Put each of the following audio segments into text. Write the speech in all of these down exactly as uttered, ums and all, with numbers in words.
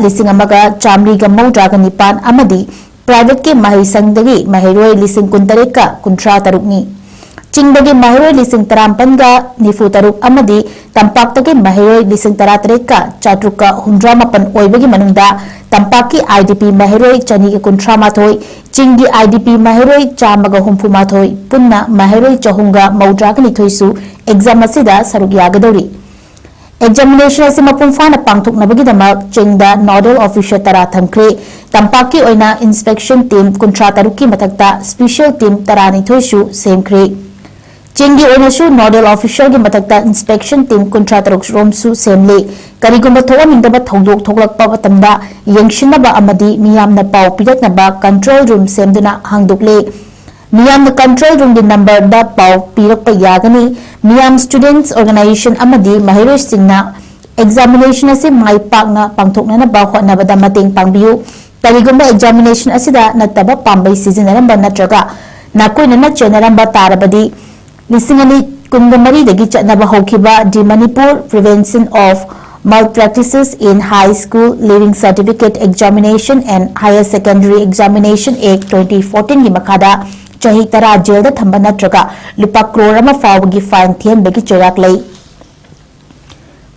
ꯂꯤꯁꯤꯡ ꯑꯃꯒ ꯆꯥꯃꯔꯤꯒ ꯃꯧꯗ꯭ꯔꯥꯒ ꯅꯤꯄꯥꯟ ꯑꯃꯗꯤ ꯄ꯭ꯔꯥꯏꯚꯦꯠꯀꯤ ꯃꯍꯩꯁꯪꯗꯒꯤ ꯃꯍꯩꯔꯣꯏ ꯂꯤꯁꯤꯡ ꯀꯨꯟꯇꯔꯦꯠꯀ ꯀꯨꯟꯊ꯭ꯔꯥ ꯇꯔꯨꯛꯅꯤ꯫ ꯆꯤꯡꯗꯒꯤ ꯃꯍꯩꯔꯣꯏ ꯂꯤꯁꯤꯡ ꯇꯔꯥꯃꯥꯄꯟꯒ ꯅꯤꯐꯨ ꯇꯔꯨꯛ ꯑꯃꯗꯤ ꯇꯝꯄꯥꯛꯇꯒꯤ ꯃꯍꯩꯔꯣꯏ ꯂꯤꯁꯤꯡ ꯇꯔꯥꯇꯔꯦꯠꯀ ꯆꯥꯇ꯭ꯔꯨꯛꯀ ꯍꯨꯝꯗ꯭ꯔꯥ ꯃꯥꯄꯟ ꯑꯣꯏꯕꯒꯤ ꯃꯅꯨꯡꯗ ꯇꯝꯄꯥꯛꯀꯤ IDP ꯃꯍꯩꯔꯣꯏ ꯆꯅꯤꯒ ꯀꯨꯟꯊ꯭ꯔꯥ ꯃꯥꯊꯣꯏ, ꯆꯤꯡꯒꯤ IDP ꯃꯍꯩꯔꯣꯏ ꯆꯥꯝꯃꯒ ꯍꯨꯝꯐꯨ ꯃꯥꯊꯣꯏ, ꯄꯨꯟꯅ ꯃꯍꯩꯔꯣꯏ ꯆꯍꯨꯝꯒ ꯃꯧꯗ꯭ꯔꯥꯒ ꯅꯤꯊꯣꯏꯁꯨ exam ꯑꯁꯤꯗ ꯁꯔꯨꯛ ꯌꯥꯒꯗꯧꯔꯤ꯫ Examination ꯑꯁꯤ ꯃꯄꯨꯡ ꯐꯥꯅ ꯄꯥꯡꯊꯣꯛꯅꯕꯒꯤꯗꯃꯛ ꯆꯤꯡꯗ nodal officer ꯇꯔꯥ ꯊꯝꯈ꯭ꯔꯦ꯫ ꯇꯝꯄꯥꯛꯀꯤ ꯑꯣꯏꯅ inspection team ꯀꯨꯟꯊ꯭ꯔꯥ ꯇꯔꯨꯛꯀꯤ ꯃꯊꯛꯇ special team ꯇꯔꯥꯅꯤꯊꯣꯏꯁꯨ ꯁꯦꯝꯈ꯭ꯔꯦ꯫ ꯆꯤꯡꯒꯤ ꯑꯣꯏꯅꯁꯨ nodal officerꯒꯤ ꯃꯊꯛꯇ inspection team ꯀꯨꯟꯊ꯭ꯔꯥ ꯇꯔꯨꯛ ꯔꯣꯝꯁꯨ ꯁꯦꯝꯂꯦ꯫ ꯀꯔꯤꯒꯨꯝꯕ ꯊꯣꯛꯍꯟꯅꯤꯡꯗꯕ ꯊꯧꯗꯣꯛ ꯊꯣꯛꯂꯛꯄ ꯃꯇꯝꯗ ꯌꯦꯡꯁꯤꯟꯅꯕ ꯑꯃꯗꯤ ꯃꯤꯌꯥꯝꯅ ꯄꯥꯎ ꯄꯤꯔꯛꯅꯕ control room ꯁꯦꯝꯗꯨꯅ ꯍꯥꯡꯗꯣꯛꯂꯦ꯫ ꯃꯤꯌꯥꯝꯅ control roomꯒꯤ numberꯗ ꯄꯥꯎ ꯄꯤꯔꯛꯄ ꯌꯥꯒꯅꯤ꯫ ꯃꯤꯌꯥꯝ students organization ꯑꯃꯗꯤ ꯃꯍꯩꯔꯣꯏꯁꯤꯡꯅ examination ꯑꯁꯤ ꯃꯥꯏ ꯄꯥꯛꯅ ꯄꯥꯡꯊꯣꯛꯅꯅꯕ ꯍꯣꯠꯅꯕꯗ ꯃꯇꯦꯡ ꯄꯥꯡꯕꯤꯌꯨ꯫ ꯀꯔꯤꯒꯨꯝꯕ examination ꯑꯁꯤꯗ ꯅꯠꯇꯕ ꯄꯥꯝꯕꯩ ꯁꯤꯖꯤꯟꯅꯔꯝꯕ ꯅꯠꯇ꯭ꯔꯒ ꯅꯥꯀꯣꯏꯅꯅ ꯆꯦꯟꯅꯔꯝꯕ ꯇꯥꯔꯕꯗꯤ, ꯂꯤꯁꯤꯡ ꯑꯅꯤ ꯀꯨꯟꯒ ꯃꯔꯤꯗꯒꯤ ꯆꯠꯅꯕ ꯍꯧꯈꯤꯕ The Manipur Prevention of Malpractices in High School Leaving Certificate Examination and Higher Secondary Examination Act twenty fourteenꯒꯤ ꯃꯈꯥꯗ ꯆꯍꯤ ꯇꯔꯥ ꯖꯦꯜꯗ ꯊꯝꯕ ꯅꯠꯇ꯭ꯔꯒ ꯂꯨꯄꯥ ꯀ꯭ꯔꯣꯔ ꯑꯃ ꯐꯥꯎꯕꯒꯤ fine ꯊꯤꯍꯟꯕꯒꯤ ꯆꯩꯔꯥꯛ ꯂꯩ꯫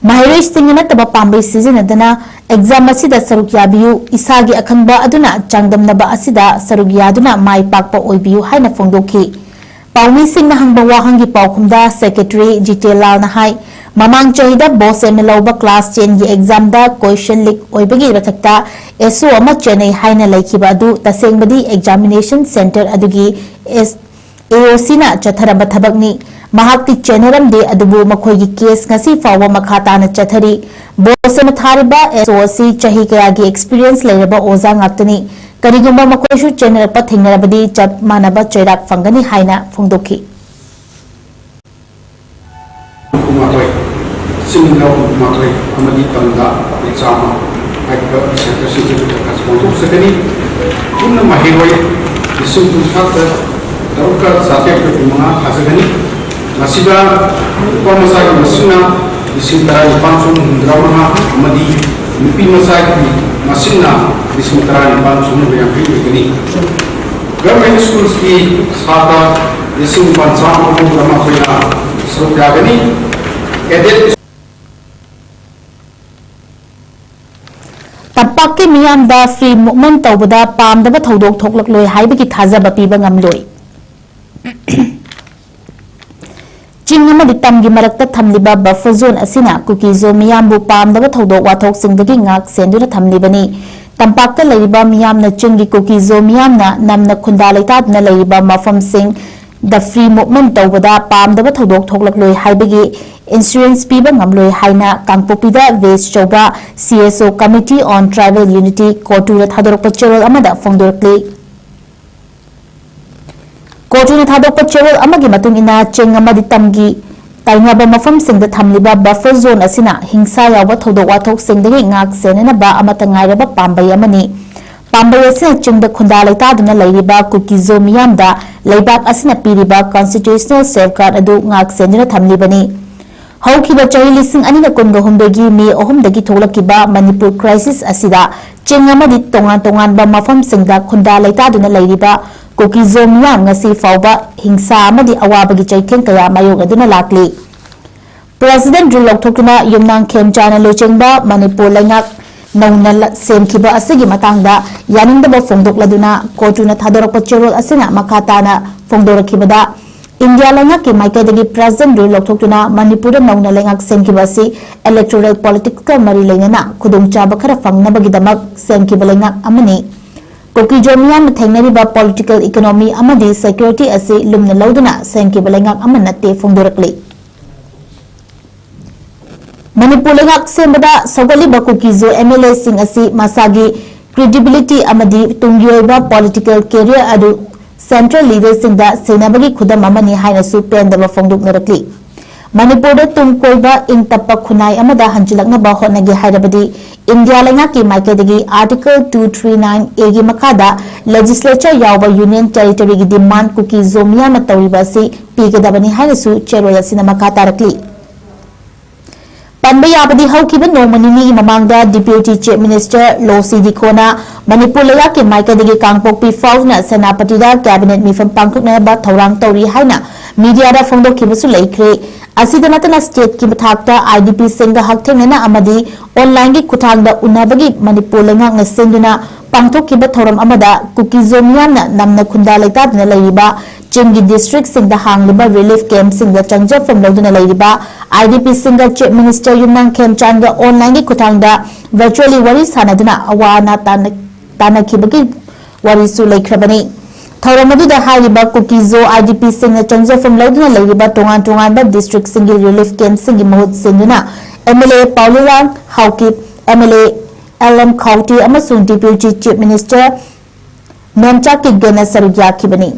ꯃꯍꯩꯔꯣꯏꯁꯤꯡꯅ ꯅꯠꯇꯕ ꯄꯥꯝꯕꯩ ꯁꯤꯖꯤꯟꯅꯗꯅ exam ꯑꯁꯤꯗ ꯁꯔꯨꯛ ꯌꯥꯕꯤꯌꯨ, ꯏꯁꯥꯒꯤ ꯑꯈꯟꯕ ꯑꯗꯨꯅ ꯆꯥꯡꯗꯝꯅꯕ ꯑꯁꯤꯗ ꯁꯔꯨꯛ ꯌꯥꯗꯨꯅ ꯃꯥꯏ ꯄꯥꯛꯄ ꯑꯣꯏꯕꯤꯌꯨ ꯍꯥꯏꯅ ꯐꯣꯡꯗꯣꯛꯈꯤ꯫ ꯄꯥꯎꯃꯤꯁꯤꯡꯅ ꯍꯪꯕ ꯋꯥꯍꯪꯒꯤ ꯄꯥꯎꯈꯨꯝꯗ Secretary ꯖꯤꯇꯦꯟ ꯂꯥꯜꯅ ꯍꯥꯏ, ꯃꯃꯥꯡ ꯆꯍꯤꯗ BOSEMꯅ ꯂꯧꯕ class tenꯒꯤ examꯗ question leak ꯑꯣꯏꯕꯒꯤ ꯃꯊꯛꯇ SO ꯑꯃ ꯆꯦꯟꯅꯩ ꯍꯥꯏꯅ ꯂꯩꯈꯤꯕ ꯑꯗꯨ ꯇꯁꯦꯡꯕꯗꯤ examination centre ꯑꯗꯨꯒꯤ ꯑꯦꯁ ꯑꯦ ꯑꯣ ꯁꯤꯅ ꯆꯠꯊꯔꯝꯕ ꯊꯕꯛꯅꯤ꯫ ꯃꯍꯥꯛꯇꯤ ꯆꯦꯟꯅꯔꯝꯗꯦ, ꯑꯗꯨꯕꯨ ꯃꯈꯣꯏꯒꯤ case ꯉꯁꯤ ꯐꯥꯎꯕ ꯃꯈꯥ ꯇꯥꯅ ꯆꯠꯊꯔꯤ꯫ BOSEMꯅ ꯊꯥꯔꯤꯕ SO ꯑꯁꯤ ꯆꯍꯤ ꯀꯌꯥꯒꯤ experience ꯂꯩꯔꯕ ꯑꯣꯖꯥ ꯉꯥꯛꯇꯅꯤ꯫ ꯀꯔꯤꯒꯨꯝꯕ ꯃꯈꯣꯏꯁꯨ ꯆꯦꯟꯅꯔꯛꯄ ꯊꯦꯡꯅꯔꯕꯗꯤ ꯆꯞ ꯃꯥꯟꯅꯕ ꯆꯩꯔꯥꯛ ꯐꯪꯒꯅꯤ ꯍꯥꯏꯅ ꯐꯣꯡꯗꯣꯛꯈꯤ꯫ ꯀꯨꯟꯃꯥꯊꯣꯏ, ꯆꯤꯡꯗ ꯀꯨꯟꯃꯥꯊꯣꯏ ꯑꯃꯗꯤ ꯇꯝꯗ ꯆꯥꯝꯃ ꯍꯥꯏꯔꯤꯕ centreꯁꯤꯡꯁꯤ ꯄꯥꯡꯊꯣꯛꯆꯒꯅꯤ꯫ ꯄꯨꯟꯅ ꯃꯍꯩꯔꯣꯏ ꯂꯤꯁꯤꯡ ꯀꯨꯟꯊ꯭ꯔꯥ ꯇꯔꯨꯛꯀ ꯆꯥꯇ꯭ꯔꯦꯠꯀ ꯀꯨꯟꯃꯉꯥ ꯊꯥꯖꯒꯅꯤ꯫ ꯃꯁꯤꯗ ꯅꯨꯄꯥ ꯃꯆꯥꯒꯤ ꯃꯁꯤꯡꯅ ꯂꯤꯁꯤꯡ ꯇꯔꯥꯅꯤꯄꯥꯟ ꯆꯍꯨꯝ ꯍꯨꯝꯐꯨꯇꯔꯥꯃꯉꯥ ꯑꯃꯗꯤ ꯅꯨꯄꯤ ꯃꯆꯥꯒꯤ ꯃꯁꯤꯡꯅ ꯂꯤꯁꯤꯡ ꯇꯔꯥꯅꯤꯄꯥꯜ ꯁꯨꯞꯅ ꯌꯥꯡꯈꯩ ꯑꯣꯏꯒꯅꯤ꯫ Government schools ꯀꯤ ꯁꯥꯇ꯭ꯔ ꯂꯤꯁꯤꯡ ꯅꯤꯄꯥꯜ ꯆꯥꯝꯃ ꯍꯨꯝꯐꯨꯇꯔꯥꯃꯥꯊꯣꯏꯅ ꯁꯔꯨꯛ ꯌꯥꯒꯅꯤ꯫ Cadet ꯇꯝꯄꯥꯛꯀꯤ ꯃꯤꯌꯥꯝꯗ free movement ꯇꯧꯕꯗ ꯄꯥꯝꯗꯕ ꯊꯧꯗꯣꯛ ꯊꯣꯛꯂꯛꯂꯣꯏ ꯍꯥꯏꯕꯒꯤ ꯊꯥꯖꯕ ꯄꯤꯕ ꯉꯝꯂꯣꯏ꯫ ꯆꯤꯡ ꯑꯃꯗꯤ ꯇꯝꯒꯤ ꯃꯔꯛꯇ ꯊꯝꯂꯤꯕ buffer zone ꯑꯁꯤꯅ ꯀꯨꯀꯤ-ꯖꯣ ꯃꯤꯌꯥꯝꯕꯨ ꯄꯥꯝꯗꯕ ꯊꯧꯗꯣꯛ ꯋꯥꯊꯣꯛꯁꯤꯡꯗꯒꯤ ꯉꯥꯛ ꯁꯦꯟꯗꯨꯅ ꯊꯝꯂꯤꯕꯅꯤ꯫ ꯇꯝꯄꯥꯛꯇ ꯂꯩꯔꯤꯕ ꯃꯤꯌꯥꯝꯅ ꯆꯤꯡꯒꯤ ꯀꯨꯀꯤ-ꯖꯣ ꯃꯤꯌꯥꯝꯅ ꯅꯝꯅ ꯈꯨꯟꯗꯥ ꯂꯩꯇꯥꯗꯨꯅ ꯂꯩꯔꯤꯕ ꯃꯐꯝꯁꯤꯡ ꯗ free movement ꯇꯧꯕꯗ ꯄꯥꯝꯗꯕ ꯊꯧꯗꯣꯛ ꯊꯣꯛꯂꯛꯂꯣꯏ ꯍꯥꯏꯕꯒꯤ insurance ꯄꯤꯕ ꯉꯝꯂꯣꯏ ꯍꯥꯏꯅ ꯀꯥꯡꯄꯣꯛꯄꯤꯗ ꯋꯦꯁ ꯆꯧꯕ C S O Committee on Tribal Unity, ꯀꯣꯇꯨꯅ ꯊꯥꯗꯣꯔꯛꯄ ꯆꯦꯔꯣꯜ ꯑꯃꯗ ꯐꯣꯡꯗꯣꯔꯛꯂꯤ꯫ ꯀꯣꯇꯨꯅ ꯊꯥꯗꯣꯛꯄ ꯆꯦꯔꯣꯜ ꯑꯃꯒꯤ ꯃꯇꯨꯡ ꯏꯟꯅ, ꯆꯤꯡ ꯑꯃꯗꯤ ꯇꯝꯒꯤ ꯇꯥꯏꯅꯕ ꯃꯐꯝꯁꯤꯡꯗ ꯊꯝꯂꯤꯕ buffer zone ꯑꯁꯤꯅ ꯍꯤꯡꯁꯥ ꯌꯥꯎꯕ ꯊꯧꯗꯣꯛ ꯋꯥꯊꯣꯛꯁꯤꯡꯗꯒꯤ ꯉꯥꯛ ꯁꯦꯟꯅꯅꯕ ꯑꯃꯠꯇ ꯉꯥꯏꯔꯕ ꯄꯥꯝꯕꯩ ꯑꯃꯅꯤ꯫ ꯄꯥꯝꯕꯩ ꯑꯁꯤꯅ ꯆꯤꯡꯗ ꯈꯨꯟꯗꯥ ꯂꯩꯇꯥꯗꯨꯅ ꯂꯩꯔꯤꯕ ꯀꯨꯀꯤ-ꯖꯣ ꯃꯤꯌꯥꯝꯗ ꯂꯩꯕꯥꯛ ꯑꯁꯤꯅ ꯄꯤꯔꯤꯕ constitutional safeguard ꯑꯗꯨ ꯉꯥꯛ ꯁꯦꯟꯗꯨꯅ ꯊꯝꯂꯤꯕꯅꯤ꯫ ꯍꯧꯈꯤꯕ ꯆꯍꯤ ꯂꯤꯁꯤꯡ ꯑꯅꯤꯒ ꯀꯨꯟꯒ ꯍꯨꯝꯗꯣꯏꯒꯤ ꯃꯦ ꯑꯍꯨꯝꯗꯒꯤ ꯊꯣꯛꯂꯛꯈꯤꯕ ꯃꯅꯤꯄꯨꯔ crisis ꯑꯁꯤꯗ ꯆꯤꯡ ꯑꯃꯗꯤ ꯇꯣꯉꯥꯟ ꯇꯣꯉꯥꯟꯕ ꯃꯐꯝꯁꯤꯡꯗ ꯈꯨꯟꯗꯥ ꯂꯩꯇꯥꯗꯨꯅ ꯂꯩꯔꯤꯕ ꯀꯨꯀꯤ-ꯖꯣ ꯃꯤꯌꯥꯝ ꯉꯁꯤ ꯐꯥꯎꯕ ꯍꯤꯡꯁꯥ ꯑꯃꯗꯤ ꯑꯋꯥꯕꯒꯤ ꯆꯩꯊꯦꯡ ꯀꯌꯥ ꯃꯥꯌꯣꯛꯅꯗꯨꯅ ꯂꯥꯛꯂꯤ꯫ President Rule ꯂꯧꯊꯣꯛꯇꯨꯅ ꯌꯨꯝꯅꯥꯝ ꯈꯦꯝꯆꯥꯟꯅ ꯂꯨꯆꯤꯡꯕ ꯃꯅꯤꯄꯨꯔ ꯂꯩꯉꯥꯛ ꯅꯧꯅ ꯂ-, ꯁꯦꯝꯈꯤꯕ ꯑꯁꯤꯒꯤ ꯃꯇꯥꯡꯗ ꯌꯥꯅꯤꯡꯗꯕ ꯐꯣꯡꯗꯣꯛꯂꯗꯨꯅ ꯀꯣꯇꯨꯅ ꯊꯥꯗꯣꯔꯛꯄ ꯆꯦꯔꯣꯜ ꯑꯁꯤꯅ ꯃꯈꯥ ꯇꯥꯅ ꯐꯣꯡꯗꯣꯔꯛꯈꯤꯕꯗ, ꯏꯟꯗꯤꯌꯥ ꯂꯩꯉꯥꯛꯀꯤ ꯃꯥꯏꯀꯩꯗꯒꯤ President Rule ꯂꯧꯊꯣꯛꯇꯨꯅ ꯃꯅꯤꯄꯨꯔꯗ ꯅꯧꯅ ꯂꯩꯉꯥꯛ ꯁꯦꯝꯈꯤꯕ ꯑꯁꯤ electoral politics ꯀ ꯃꯔꯤ ꯂꯩꯅꯅ ꯈꯨꯗꯣꯡꯆꯥꯕ ꯈꯔ ꯐꯪꯅꯕꯒꯤꯗꯃꯛ ꯁꯦꯝꯈꯤꯕ ꯂꯩꯉꯥꯛ ꯑꯃꯅꯤ꯫ ꯀꯨꯀꯤ-ꯖꯣ ꯃꯤꯌꯥꯝꯅ ꯊꯦꯡꯅꯔꯤꯕ political, economy ꯑꯃꯗꯤ security ꯑꯁꯤ ꯂꯨꯝꯅ ꯂꯧꯗꯨꯅ ꯁꯦꯝꯈꯤꯕ ꯂꯩꯉꯥꯛ ꯑꯃ ꯅꯠꯇꯦ ꯐꯣꯡꯗꯣꯔꯛꯂꯤ꯫ ꯃꯅꯤꯄꯨꯔ ꯂꯩꯉꯥꯛ ꯁꯦꯝꯕꯗ ꯁꯧꯒꯠꯂꯤꯕ ꯀꯨꯀꯤ-ꯖꯣ M L A ꯁꯤꯡ ꯑꯁꯤ ꯃꯁꯥꯒꯤ credibility ꯑꯃꯗꯤ ꯇꯨꯡꯒꯤ ꯑꯣꯏꯕ political career ꯑꯗꯨ central leader ꯁꯤꯡꯗ ꯁꯤꯟꯅꯕꯒꯤ ꯈꯨꯗꯝ ꯑꯃꯅꯤ ꯍꯥꯏꯅꯁꯨ ꯄꯦꯟꯗꯕ ꯐꯣꯡꯗꯣꯛꯅꯔꯛꯂꯤ꯫ ꯃꯅꯤꯄꯨꯔꯗ ꯇꯨꯡ ꯀꯣꯏꯕ ꯏꯪ ꯇꯞꯄ ꯈꯨꯟꯅꯥꯏ ꯑꯃꯗ ꯍꯟꯖꯤꯜꯂꯛꯅꯕ ꯍꯣꯠꯅꯒꯦ ꯍꯥꯏꯔꯕꯗꯤ ꯏꯟꯗꯤꯌꯥ ꯂꯩꯉꯥꯛꯀꯤ ꯃꯥꯏꯀꯩꯗꯒꯤ Article two three nine A ꯒꯤ ꯃꯈꯥꯗ legislature ꯌꯥꯎꯕ union territory ꯒꯤ demand ꯀꯨꯀꯤ-ꯖꯣ ꯃꯤꯌꯥꯝꯅ ꯇꯧꯔꯤꯕ ꯑꯁꯤ ꯄꯤꯒꯗꯕꯅꯤ ꯍꯥꯏꯅꯁꯨ ꯆꯦꯔꯣꯜ ꯑꯁꯤꯅ ꯃꯈꯥ ꯇꯥꯔꯛꯂꯤ꯫ ꯄꯟꯕ ꯌꯥꯕꯗꯤ, ꯍꯧꯈꯤꯕ ꯅꯣꯡꯃ ꯅꯤꯅꯤꯒꯤ ꯃꯃꯥꯡꯗ Deputy Chief Minister ꯂꯣ ꯁꯤ ꯗꯤꯈꯣꯅ ꯃꯅꯤꯄꯨꯔ ꯂꯩꯉꯥꯛꯀꯤ ꯃꯥꯏꯀꯩꯗꯒꯤ ꯀꯥꯡꯄꯣꯛꯄꯤ ꯐꯥꯎꯗꯨꯅ ꯁꯦꯅꯥꯄꯇꯤꯗ cabinet ꯃꯤꯐꯝ ꯄꯥꯡꯊꯣꯛꯅꯕ ꯊꯧꯔꯥꯡ ꯇꯧꯔꯤ ꯍꯥꯏꯅ mediaꯗ ꯐꯣꯡꯗꯣꯛꯈꯤꯕꯁꯨ ꯂꯩꯈ꯭ꯔꯦ꯫ ꯑꯁꯤꯗ ꯅꯠꯇꯅ stateꯀꯤ ꯊꯥꯛꯇ IDPꯁꯤꯡꯒ ꯍꯛꯊꯦꯡꯅꯅ ꯑꯃꯗꯤ onlineꯒꯤ ꯈꯨꯠꯊꯥꯡꯗ ꯎꯅꯕꯒꯤ ꯃꯅꯤꯄꯨꯔ ꯂꯩꯉꯥꯛꯅ ꯁꯤꯟꯗꯨꯅ ꯄꯥꯡꯊꯣꯛꯈꯤꯕ ꯊꯧꯔꯝ ꯑꯃꯗ ꯀꯨꯀꯤ-ꯖꯣ ꯃꯤꯌꯥꯝꯅ ꯅꯝꯅ ꯈꯨꯟꯗꯥ ꯂꯩꯇꯥꯗꯨꯅ ꯂꯩꯔꯤꯕ ꯆꯤꯡꯒꯤ districtꯁꯤꯡꯗ ꯍꯥꯡꯂꯤꯕ relief campꯁꯤꯡꯗ ꯆꯪꯖꯐꯝ ꯂꯧꯗꯨꯅ ꯂꯩꯔꯤꯕ IDPꯁꯤꯡꯒ Chief Minister ꯌꯨꯝꯅꯥꯝ ꯈꯦꯝꯆꯥꯟꯒ onlineꯒꯤ ꯈꯨꯠꯊꯥꯡꯗ virtually ꯋꯥꯔꯤ ꯁꯥꯟꯅꯗꯨꯅ ꯑꯋꯥ ꯑꯅꯥ ꯇꯥꯟꯅ-, ꯇꯥꯟꯅꯈꯤꯕꯒꯤ ꯋꯥꯔꯤꯁꯨ ꯂꯩꯈ꯭ꯔꯕꯅꯤ꯫ ꯊꯧꯔꯝ ꯑꯗꯨꯗ ꯍꯥꯏꯔꯤꯕ ꯀꯨꯀꯤ-ꯖꯣ IDPꯁꯤꯡꯅ ꯆꯪꯖꯐꯝ ꯂꯧꯗꯨꯅ ꯂꯩꯔꯤꯕ ꯇꯣꯉꯥꯟ ꯇꯣꯉꯥꯟꯕ districtꯁꯤꯡꯒꯤ relief campꯁꯤꯡꯒꯤ ꯃꯍꯨꯠ ꯁꯤꯟꯗꯨꯅ MLA ꯄꯥꯎꯂꯨꯔꯥꯡ Haokip, MLA L M ꯈꯥꯎꯇꯦ ꯑꯃꯁꯨꯡ Deputy Chief Minister ꯃꯦꯝꯆꯥ ꯀꯤꯞꯒꯦꯅ ꯁꯔꯨꯛ ꯌꯥꯈꯤꯕꯅꯤ꯫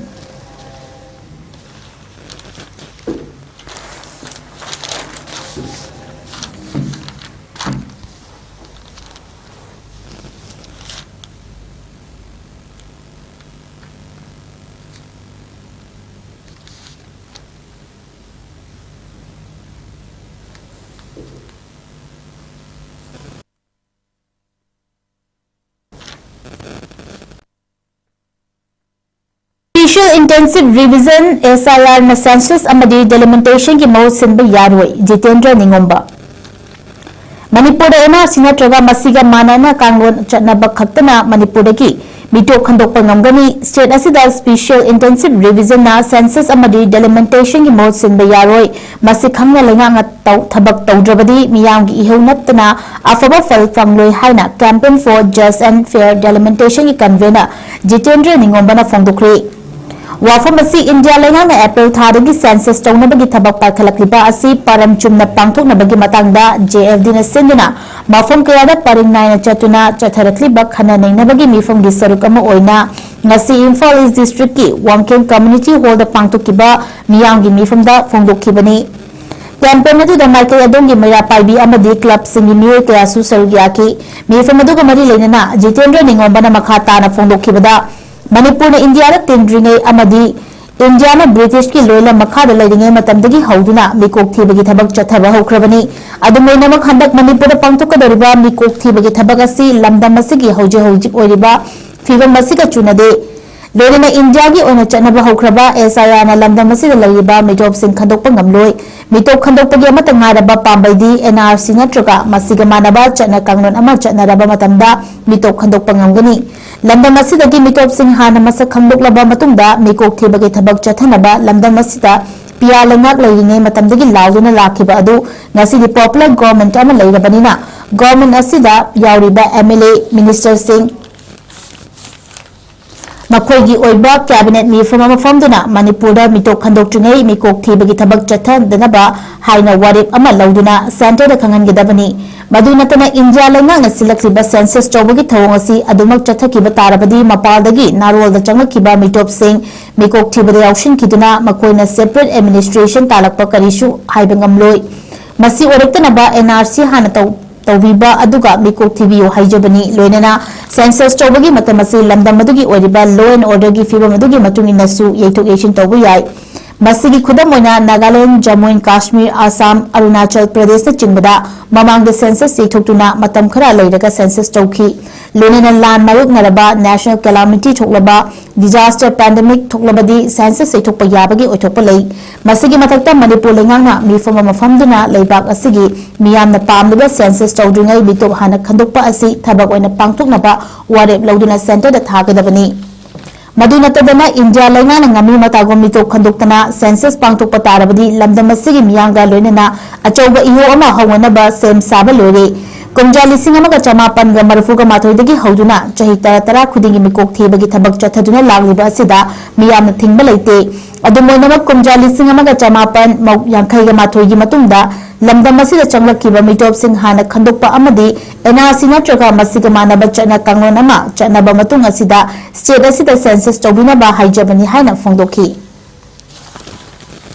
Special Intensive Revision, SIRꯅ census ꯑꯃꯗꯤ delimitationꯒꯤ ꯃꯍꯨꯠ ꯁꯤꯟꯕ ꯌꯥꯔꯣꯏ, ꯖꯤꯇꯦꯟꯗ꯭ꯔ ꯅꯤꯉꯣꯝꯕ꯫ ꯃꯅꯤꯄꯨꯔꯗ NRC ꯅꯠꯇ꯭ꯔꯒ ꯃꯁꯤꯒ ꯃꯥꯟꯅꯅ ꯀꯥꯡꯂꯣꯟ ꯆꯠꯅꯕ ꯈꯛꯇꯅ ꯃꯅꯤꯄꯨꯔꯗꯒꯤ ꯃꯤꯇꯣꯞ ꯈꯟꯗꯣꯛꯄ ꯉꯝꯒꯅꯤ꯫ State ꯑꯁꯤꯗ Special Intensive Revisionꯅ census ꯑꯃꯗꯤ delimitationꯒꯤ ꯃꯍꯨꯠ ꯁꯤꯟꯕ ꯌꯥꯔꯣꯏ꯫ ꯃꯁꯤ ꯈꯪꯅ ꯂꯩꯉꯥꯛꯅ ꯇꯧ-, ꯊꯕꯛ ꯇꯧꯗ꯭ꯔꯕꯗꯤ ꯃꯤꯌꯥꯝꯒꯤ ꯏꯍꯧ ꯅꯠꯇꯅ ꯑꯐꯕ ꯐꯜ ꯐꯪꯂꯣꯏ ꯍꯥꯏꯅ Campaign for Just and Fair Delimitationꯒꯤ convener Jitendra ꯅꯤꯉꯣꯝꯕꯅ ꯐꯣꯡꯗꯣꯛꯈ꯭ꯔꯤ꯫ ꯋꯥꯐꯝ ꯑꯁꯤ ꯏꯟꯗꯤꯌꯥ ꯂꯩꯉꯥꯛꯅ April ꯊꯥꯗꯒꯤ census ꯇꯧꯅꯕꯒꯤ ꯊꯕꯛ ꯄꯥꯏꯈꯠꯂꯛꯂꯤꯕ ꯑꯁꯤ ꯄꯥꯔꯝ ꯆꯨꯝꯅ ꯄꯥꯡꯊꯣꯛꯅꯕꯒꯤ ꯃꯇꯥꯡꯗ JFDꯅ ꯁꯤꯟꯗꯨꯅ ꯃꯐꯝ ꯀꯌꯥꯗ ꯄꯔꯤꯡ ꯅꯥꯏꯅ ꯆꯠꯇꯨꯅ ꯆꯠꯊꯔꯛꯂꯤꯕ ꯈꯟꯅ ꯅꯩꯅꯕꯒꯤ ꯃꯤꯐꯝꯒꯤ ꯁꯔꯨꯛ ꯑꯃ ꯑꯣꯏꯅ ꯉꯁꯤ ꯏꯝꯐꯥꯜ East Districtꯀꯤ ꯋꯥꯡꯈꯦꯝ Community Hallꯗ ꯄꯥꯡꯊꯣꯛꯈꯤꯕ ꯃꯤꯌꯥꯝꯒꯤ ꯃꯤꯐꯝꯗ ꯐꯣꯡꯗꯣꯛꯈꯤꯕꯅꯤ꯫ Campaign ꯑꯗꯨꯗ ꯃꯥꯏꯀꯩ ꯑꯗꯣꯝꯒꯤ ꯃꯩꯔꯥ ꯄꯥꯏꯕꯤ ꯑꯃꯗꯤ clubꯁꯤꯡꯒꯤ ꯃꯤꯑꯣꯏ ꯀꯌꯥꯁꯨ ꯁꯔꯨꯛ ꯌꯥꯈꯤ꯫ ꯃꯤꯐꯝ ꯑꯗꯨꯒ ꯃꯔꯤ ꯂꯩꯅꯅ ꯖꯤꯇꯦꯟꯗ꯭ꯔ ꯅꯤꯉꯣꯝꯕꯅ ꯃꯈꯥ ꯇꯥꯅ ꯐꯣꯡꯗꯣꯛꯈꯤꯕꯗ, ꯃꯅꯤꯄꯨꯔꯅ ꯏꯟꯗꯤꯌꯥꯗ ꯇꯤꯟꯗ꯭ꯔꯤꯉꯩ ꯑꯃꯗꯤ ꯏꯟꯗꯤꯌꯥꯅ ꯕ꯭ꯔꯤꯇꯤꯁꯀꯤ ꯂꯣꯏꯂꯝ ꯃꯈꯥꯗ ꯂꯩꯔꯤꯉꯩ ꯃꯇꯝꯗꯒꯤ ꯍꯧꯗꯨꯅ ꯃꯤꯀꯣꯛ ꯊꯤꯕꯒꯤ ꯊꯕꯛ ꯆꯠꯊꯕ ꯍꯧꯈ꯭ꯔꯕꯅꯤ꯫ ꯑꯗꯨꯝ ꯑꯣꯏꯅꯃꯛ, ꯍꯟꯗꯛ ꯃꯅꯤꯄꯨꯔꯗ ꯄꯥꯡꯊꯣꯛꯀꯗꯧꯔꯤꯕ ꯃꯤꯀꯣꯛ ꯊꯤꯕꯒꯤ ꯊꯕꯛ ꯑꯁꯤ ꯂꯝꯗꯝ ꯑꯁꯤꯒꯤ ꯍꯧꯖꯤꯛ ꯍꯧꯖꯤꯛ ꯑꯣꯏꯔꯤꯕ ꯐꯤꯕꯝ ꯑꯁꯤꯒ ꯆꯨꯅꯗꯦ꯫ ꯂꯣꯏꯅꯅ ꯏꯟꯗꯤꯌꯥꯒꯤ ꯑꯣꯏꯅ ꯆꯠꯅꯕ ꯍꯧꯈ꯭ꯔꯕ ꯑꯦꯁ ꯑꯥꯏ ꯑꯥꯔꯅ ꯂꯝꯗꯝ ꯑꯁꯤꯗ ꯂꯩꯔꯤꯕ ꯃꯤꯇꯣꯞꯁꯤꯡ ꯈꯟꯗꯣꯛꯄ ꯉꯝꯂꯣꯏ꯫ ꯃꯤꯇꯣꯞ ꯈꯟꯗꯣꯛꯄꯒꯤ ꯑꯃꯠꯇ ꯉꯥꯏꯔꯕ ꯄꯥꯝꯕꯩꯗꯤ ꯑꯦꯟ ꯑꯥꯔ ꯁꯤ ꯅꯠꯇ꯭ꯔꯒ ꯃꯁꯤꯒ ꯃꯥꯟꯅꯕ ꯆꯠꯅ ꯀꯥꯡꯂꯣꯟ ꯑꯃ ꯆꯠꯅꯔꯕ ꯃꯇꯝꯗ ꯃꯤꯇꯣꯞ ꯈꯟꯗꯣꯛꯄ ꯉꯝꯒꯅꯤ꯫ ꯂꯝꯗꯝ ꯑꯁꯤꯗꯒꯤ ꯃꯤꯇꯣꯞꯁꯤꯡ ꯍꯥꯟꯅ ꯃꯁꯛ ꯈꯪꯗꯣꯛꯂꯕ ꯃꯇꯨꯡꯗ ꯃꯤꯀꯣꯛ ꯊꯤꯕꯒꯤ ꯊꯕꯛ ꯆꯠꯊꯅꯕ ꯂꯝꯗꯝ ꯑꯁꯤꯗ ꯄꯤ ꯑꯥꯔ ꯂꯩꯉꯥꯛ ꯂꯩꯔꯤꯉꯩ ꯃꯇꯝꯗꯒꯤ ꯂꯥꯎꯗꯨꯅ ꯂꯥꯛꯈꯤꯕ ꯑꯗꯨ ꯉꯁꯤꯗꯤ popular government ꯑꯃ ꯂꯩꯔꯕꯅꯤꯅ, government ꯑꯁꯤꯗ ꯌꯥꯎꯔꯤꯕ ꯑꯦꯝ ꯑꯦꯜ ꯑꯦ, minister ꯁꯤꯡ, ꯃꯈꯣꯏꯒꯤ ꯑꯣꯏꯕ cabinet ꯃꯤꯐꯝ ꯑꯃ ꯐꯝꯗꯨꯅ ꯃꯅꯤꯄꯨꯔꯗ ꯃꯤꯇꯣꯞ ꯈꯟꯗꯣꯛꯇ꯭ꯔꯤꯉꯩ ꯃꯤꯀꯣꯛ ꯊꯤꯕꯒꯤ ꯊꯕꯛ ꯆꯠꯊꯗꯅꯕ ꯍꯥꯏꯅ ꯋꯥꯔꯦꯞ ꯑꯃ ꯂꯧꯗꯨꯅ centre ꯗ ꯈꯪꯍꯟꯒꯗꯕꯅꯤ꯫ ꯃꯗꯨ ꯅꯠꯇꯅ, ꯏꯟꯗꯤꯌꯥ ꯂꯩꯉꯥꯛꯅ ꯁꯤꯜꯂꯛꯂꯤꯕ census ꯇꯧꯕꯒꯤ ꯊꯧꯑꯣꯡ ꯑꯁꯤ ꯑꯗꯨꯃꯛ ꯆꯠꯊꯈꯤꯕ ꯇꯥꯔꯕꯗꯤ, ꯃꯄꯥꯜꯗꯒꯤ ꯅꯥꯔꯣꯜꯗ ꯆꯪꯂꯛꯈꯤꯕ ꯃꯤꯇꯣꯞꯁꯤꯡ ꯃꯤꯀꯣꯛ ꯊꯤꯕꯗ ꯌꯥꯎꯁꯤꯟꯈꯤꯗꯨꯅ ꯃꯈꯣꯏꯅ separate administration ꯇꯥꯜꯂꯛꯄ ꯀꯔꯤꯁꯨ ꯍꯥꯏꯕ ꯉꯝꯂꯣꯏ꯫ ꯃꯁꯤ ꯑꯣꯏꯔꯛꯇꯅꯕ ꯑꯦꯟ ꯑꯥꯔ ꯁꯤ ꯍꯥꯟꯅ ꯇꯧ-, ꯇꯧꯕꯤꯕ ꯑꯗꯨꯒ ꯃꯤꯀꯣꯛ ꯊꯤꯕꯤꯌꯨ ꯍꯥꯏꯖꯕꯅꯤ꯫ ꯂꯣꯏꯅꯅ census ꯇꯧꯕꯒꯤ ꯃꯇꯝ ꯑꯁꯤ ꯂꯝꯗꯝ ꯑꯗꯨꯒꯤ ꯑꯣꯏꯔꯤꯕ law and order ꯒꯤ ꯐꯤꯕꯝ ꯑꯗꯨꯒꯤ ꯃꯇꯨꯡ ꯏꯟꯅꯁꯨ ꯌꯩꯊꯣꯛ ꯌꯩꯁꯤꯟ ꯇꯧꯕ ꯌꯥꯏ꯫ ꯃꯁꯤꯒꯤ ꯈꯨꯗꯝ ꯑꯣꯏꯅ ꯅꯥꯒꯥꯂꯦꯟ, ꯖꯝꯃꯨ ꯑꯦꯟ ꯀꯥꯁꯃꯤꯔ, ꯑꯁꯥꯝ, ꯑꯔꯨꯅꯥꯆꯜ ꯄ꯭ꯔꯗꯦꯁꯅꯆꯤꯡꯕꯗ ꯃꯃꯥꯡꯗ census ꯌꯩꯊꯣꯛꯇꯨꯅ ꯃꯇꯝ ꯈꯔ ꯂꯩꯔꯒ census ꯇꯧꯈꯤ꯫ ꯂꯣꯏꯅꯅ ꯂꯥꯟ ꯃꯥꯌꯣꯛꯅꯔꯕ, national calamity ꯊꯣꯛꯂꯕ, disaster pandemic ꯊꯣꯛꯂꯕꯗꯤ census ꯌꯩꯊꯣꯛꯄ ꯌꯥꯕꯒꯤ ꯑꯣꯏꯊꯣꯛꯄ ꯂꯩ꯫ ꯃꯁꯤꯒꯤ ꯃꯊꯛꯇ ꯃꯅꯤꯄꯨꯔ ꯂꯩꯉꯥꯛꯅ ꯃꯤꯐꯝ ꯑꯃ ꯐꯝꯗꯨꯅ ꯂꯩꯕꯥꯛ ꯑꯁꯤꯒꯤ ꯃꯤꯌꯥꯝꯅ ꯄꯥꯝꯂꯤꯕ census ꯇꯧꯗ꯭ꯔꯤꯉꯩ ꯃꯤꯇꯣꯞ ꯍꯥꯟꯅ ꯈꯟꯗꯣꯛꯄ ꯑꯁꯤ ꯊꯕꯛ ꯑꯣꯏꯅ ꯄꯥꯡꯊꯣꯛꯅꯕ ꯋꯥꯔꯦꯞ ꯂꯧꯗꯨꯅ centre ꯗ ꯊꯥꯒꯗꯕꯅꯤ꯫ ꯃꯗꯨ ꯅꯠꯇꯗꯅ, ꯏꯟꯗꯤꯌꯥ ꯂꯩꯉꯥꯛꯅ ꯉꯝꯃꯤ ꯃꯇꯥꯒꯨꯝ ꯃꯤꯇꯣꯞ ꯈꯟꯗꯣꯛꯇꯅ census ꯄꯥꯡꯊꯣꯛꯄ ꯇꯥꯔꯕꯗꯤ ꯂꯝꯗꯝ ꯑꯁꯤꯒꯤ ꯃꯤꯌꯥꯝꯒ ꯂꯣꯏꯅꯅ ꯑꯆꯧꯕ ꯏꯍꯧ ꯑꯃ ꯍꯧꯅꯅꯕ ꯁꯦꯝ ꯁꯥꯕ ꯂꯣꯏꯔꯦ꯫ ꯀꯨꯝꯖꯥ ꯂꯤꯁꯤꯡ ꯑꯃꯒ ꯆꯃꯥꯄꯟꯒ ꯃꯔꯤꯐꯨꯒ ꯃꯥꯊꯣꯏꯗꯒꯤ ꯍꯧꯗꯨꯅ ꯆꯍꯤ ꯇꯔꯥ ꯇꯔꯥ ꯈꯨꯗꯤꯡꯒꯤ ꯃꯤꯀꯣꯛ ꯊꯤꯕꯒꯤ ꯊꯕꯛ ꯆꯠꯊꯗꯨꯅ ꯂꯥꯛꯂꯤꯕ ꯑꯁꯤꯗ ꯃꯤꯌꯥꯝꯅ ꯊꯤꯡꯕ ꯂꯩꯇꯦ꯫ ꯑꯗꯨꯝ ꯑꯣꯏꯅꯃꯛ, ꯀꯨꯝꯖꯥ ꯂꯤꯁꯤꯡ ꯑꯃꯒ ꯆꯃꯥꯄꯟ ꯌꯥꯡꯈꯩꯒ ꯃꯥꯊꯣꯏꯒꯤ ꯃꯇꯨꯡꯗ ꯂꯝꯗꯝ ꯑꯁꯤꯗ ꯆꯪꯂꯛꯈꯤꯕ ꯃꯤꯇꯣꯞꯁꯤꯡ ꯍꯥꯟꯅ ꯈꯟꯗꯣꯛꯄ ꯑꯃꯗꯤ ꯑꯦꯟ ꯑꯥꯔ ꯁꯤ ꯅꯠꯇ꯭ꯔꯒ ꯃꯁꯤꯒ ꯃꯥꯟꯅꯕ ꯆꯠꯅ ꯀꯥꯡꯂꯣꯟ ꯑꯃ ꯆꯠꯅꯕ ꯃꯇꯨꯡ ꯑꯁꯤꯗ state ꯑꯁꯤꯗ census ꯇꯧꯕꯤꯅꯕ ꯍꯥꯏꯖꯕꯅꯤ ꯍꯥꯏꯅ ꯐꯣꯡꯗꯣꯛꯈꯤ꯫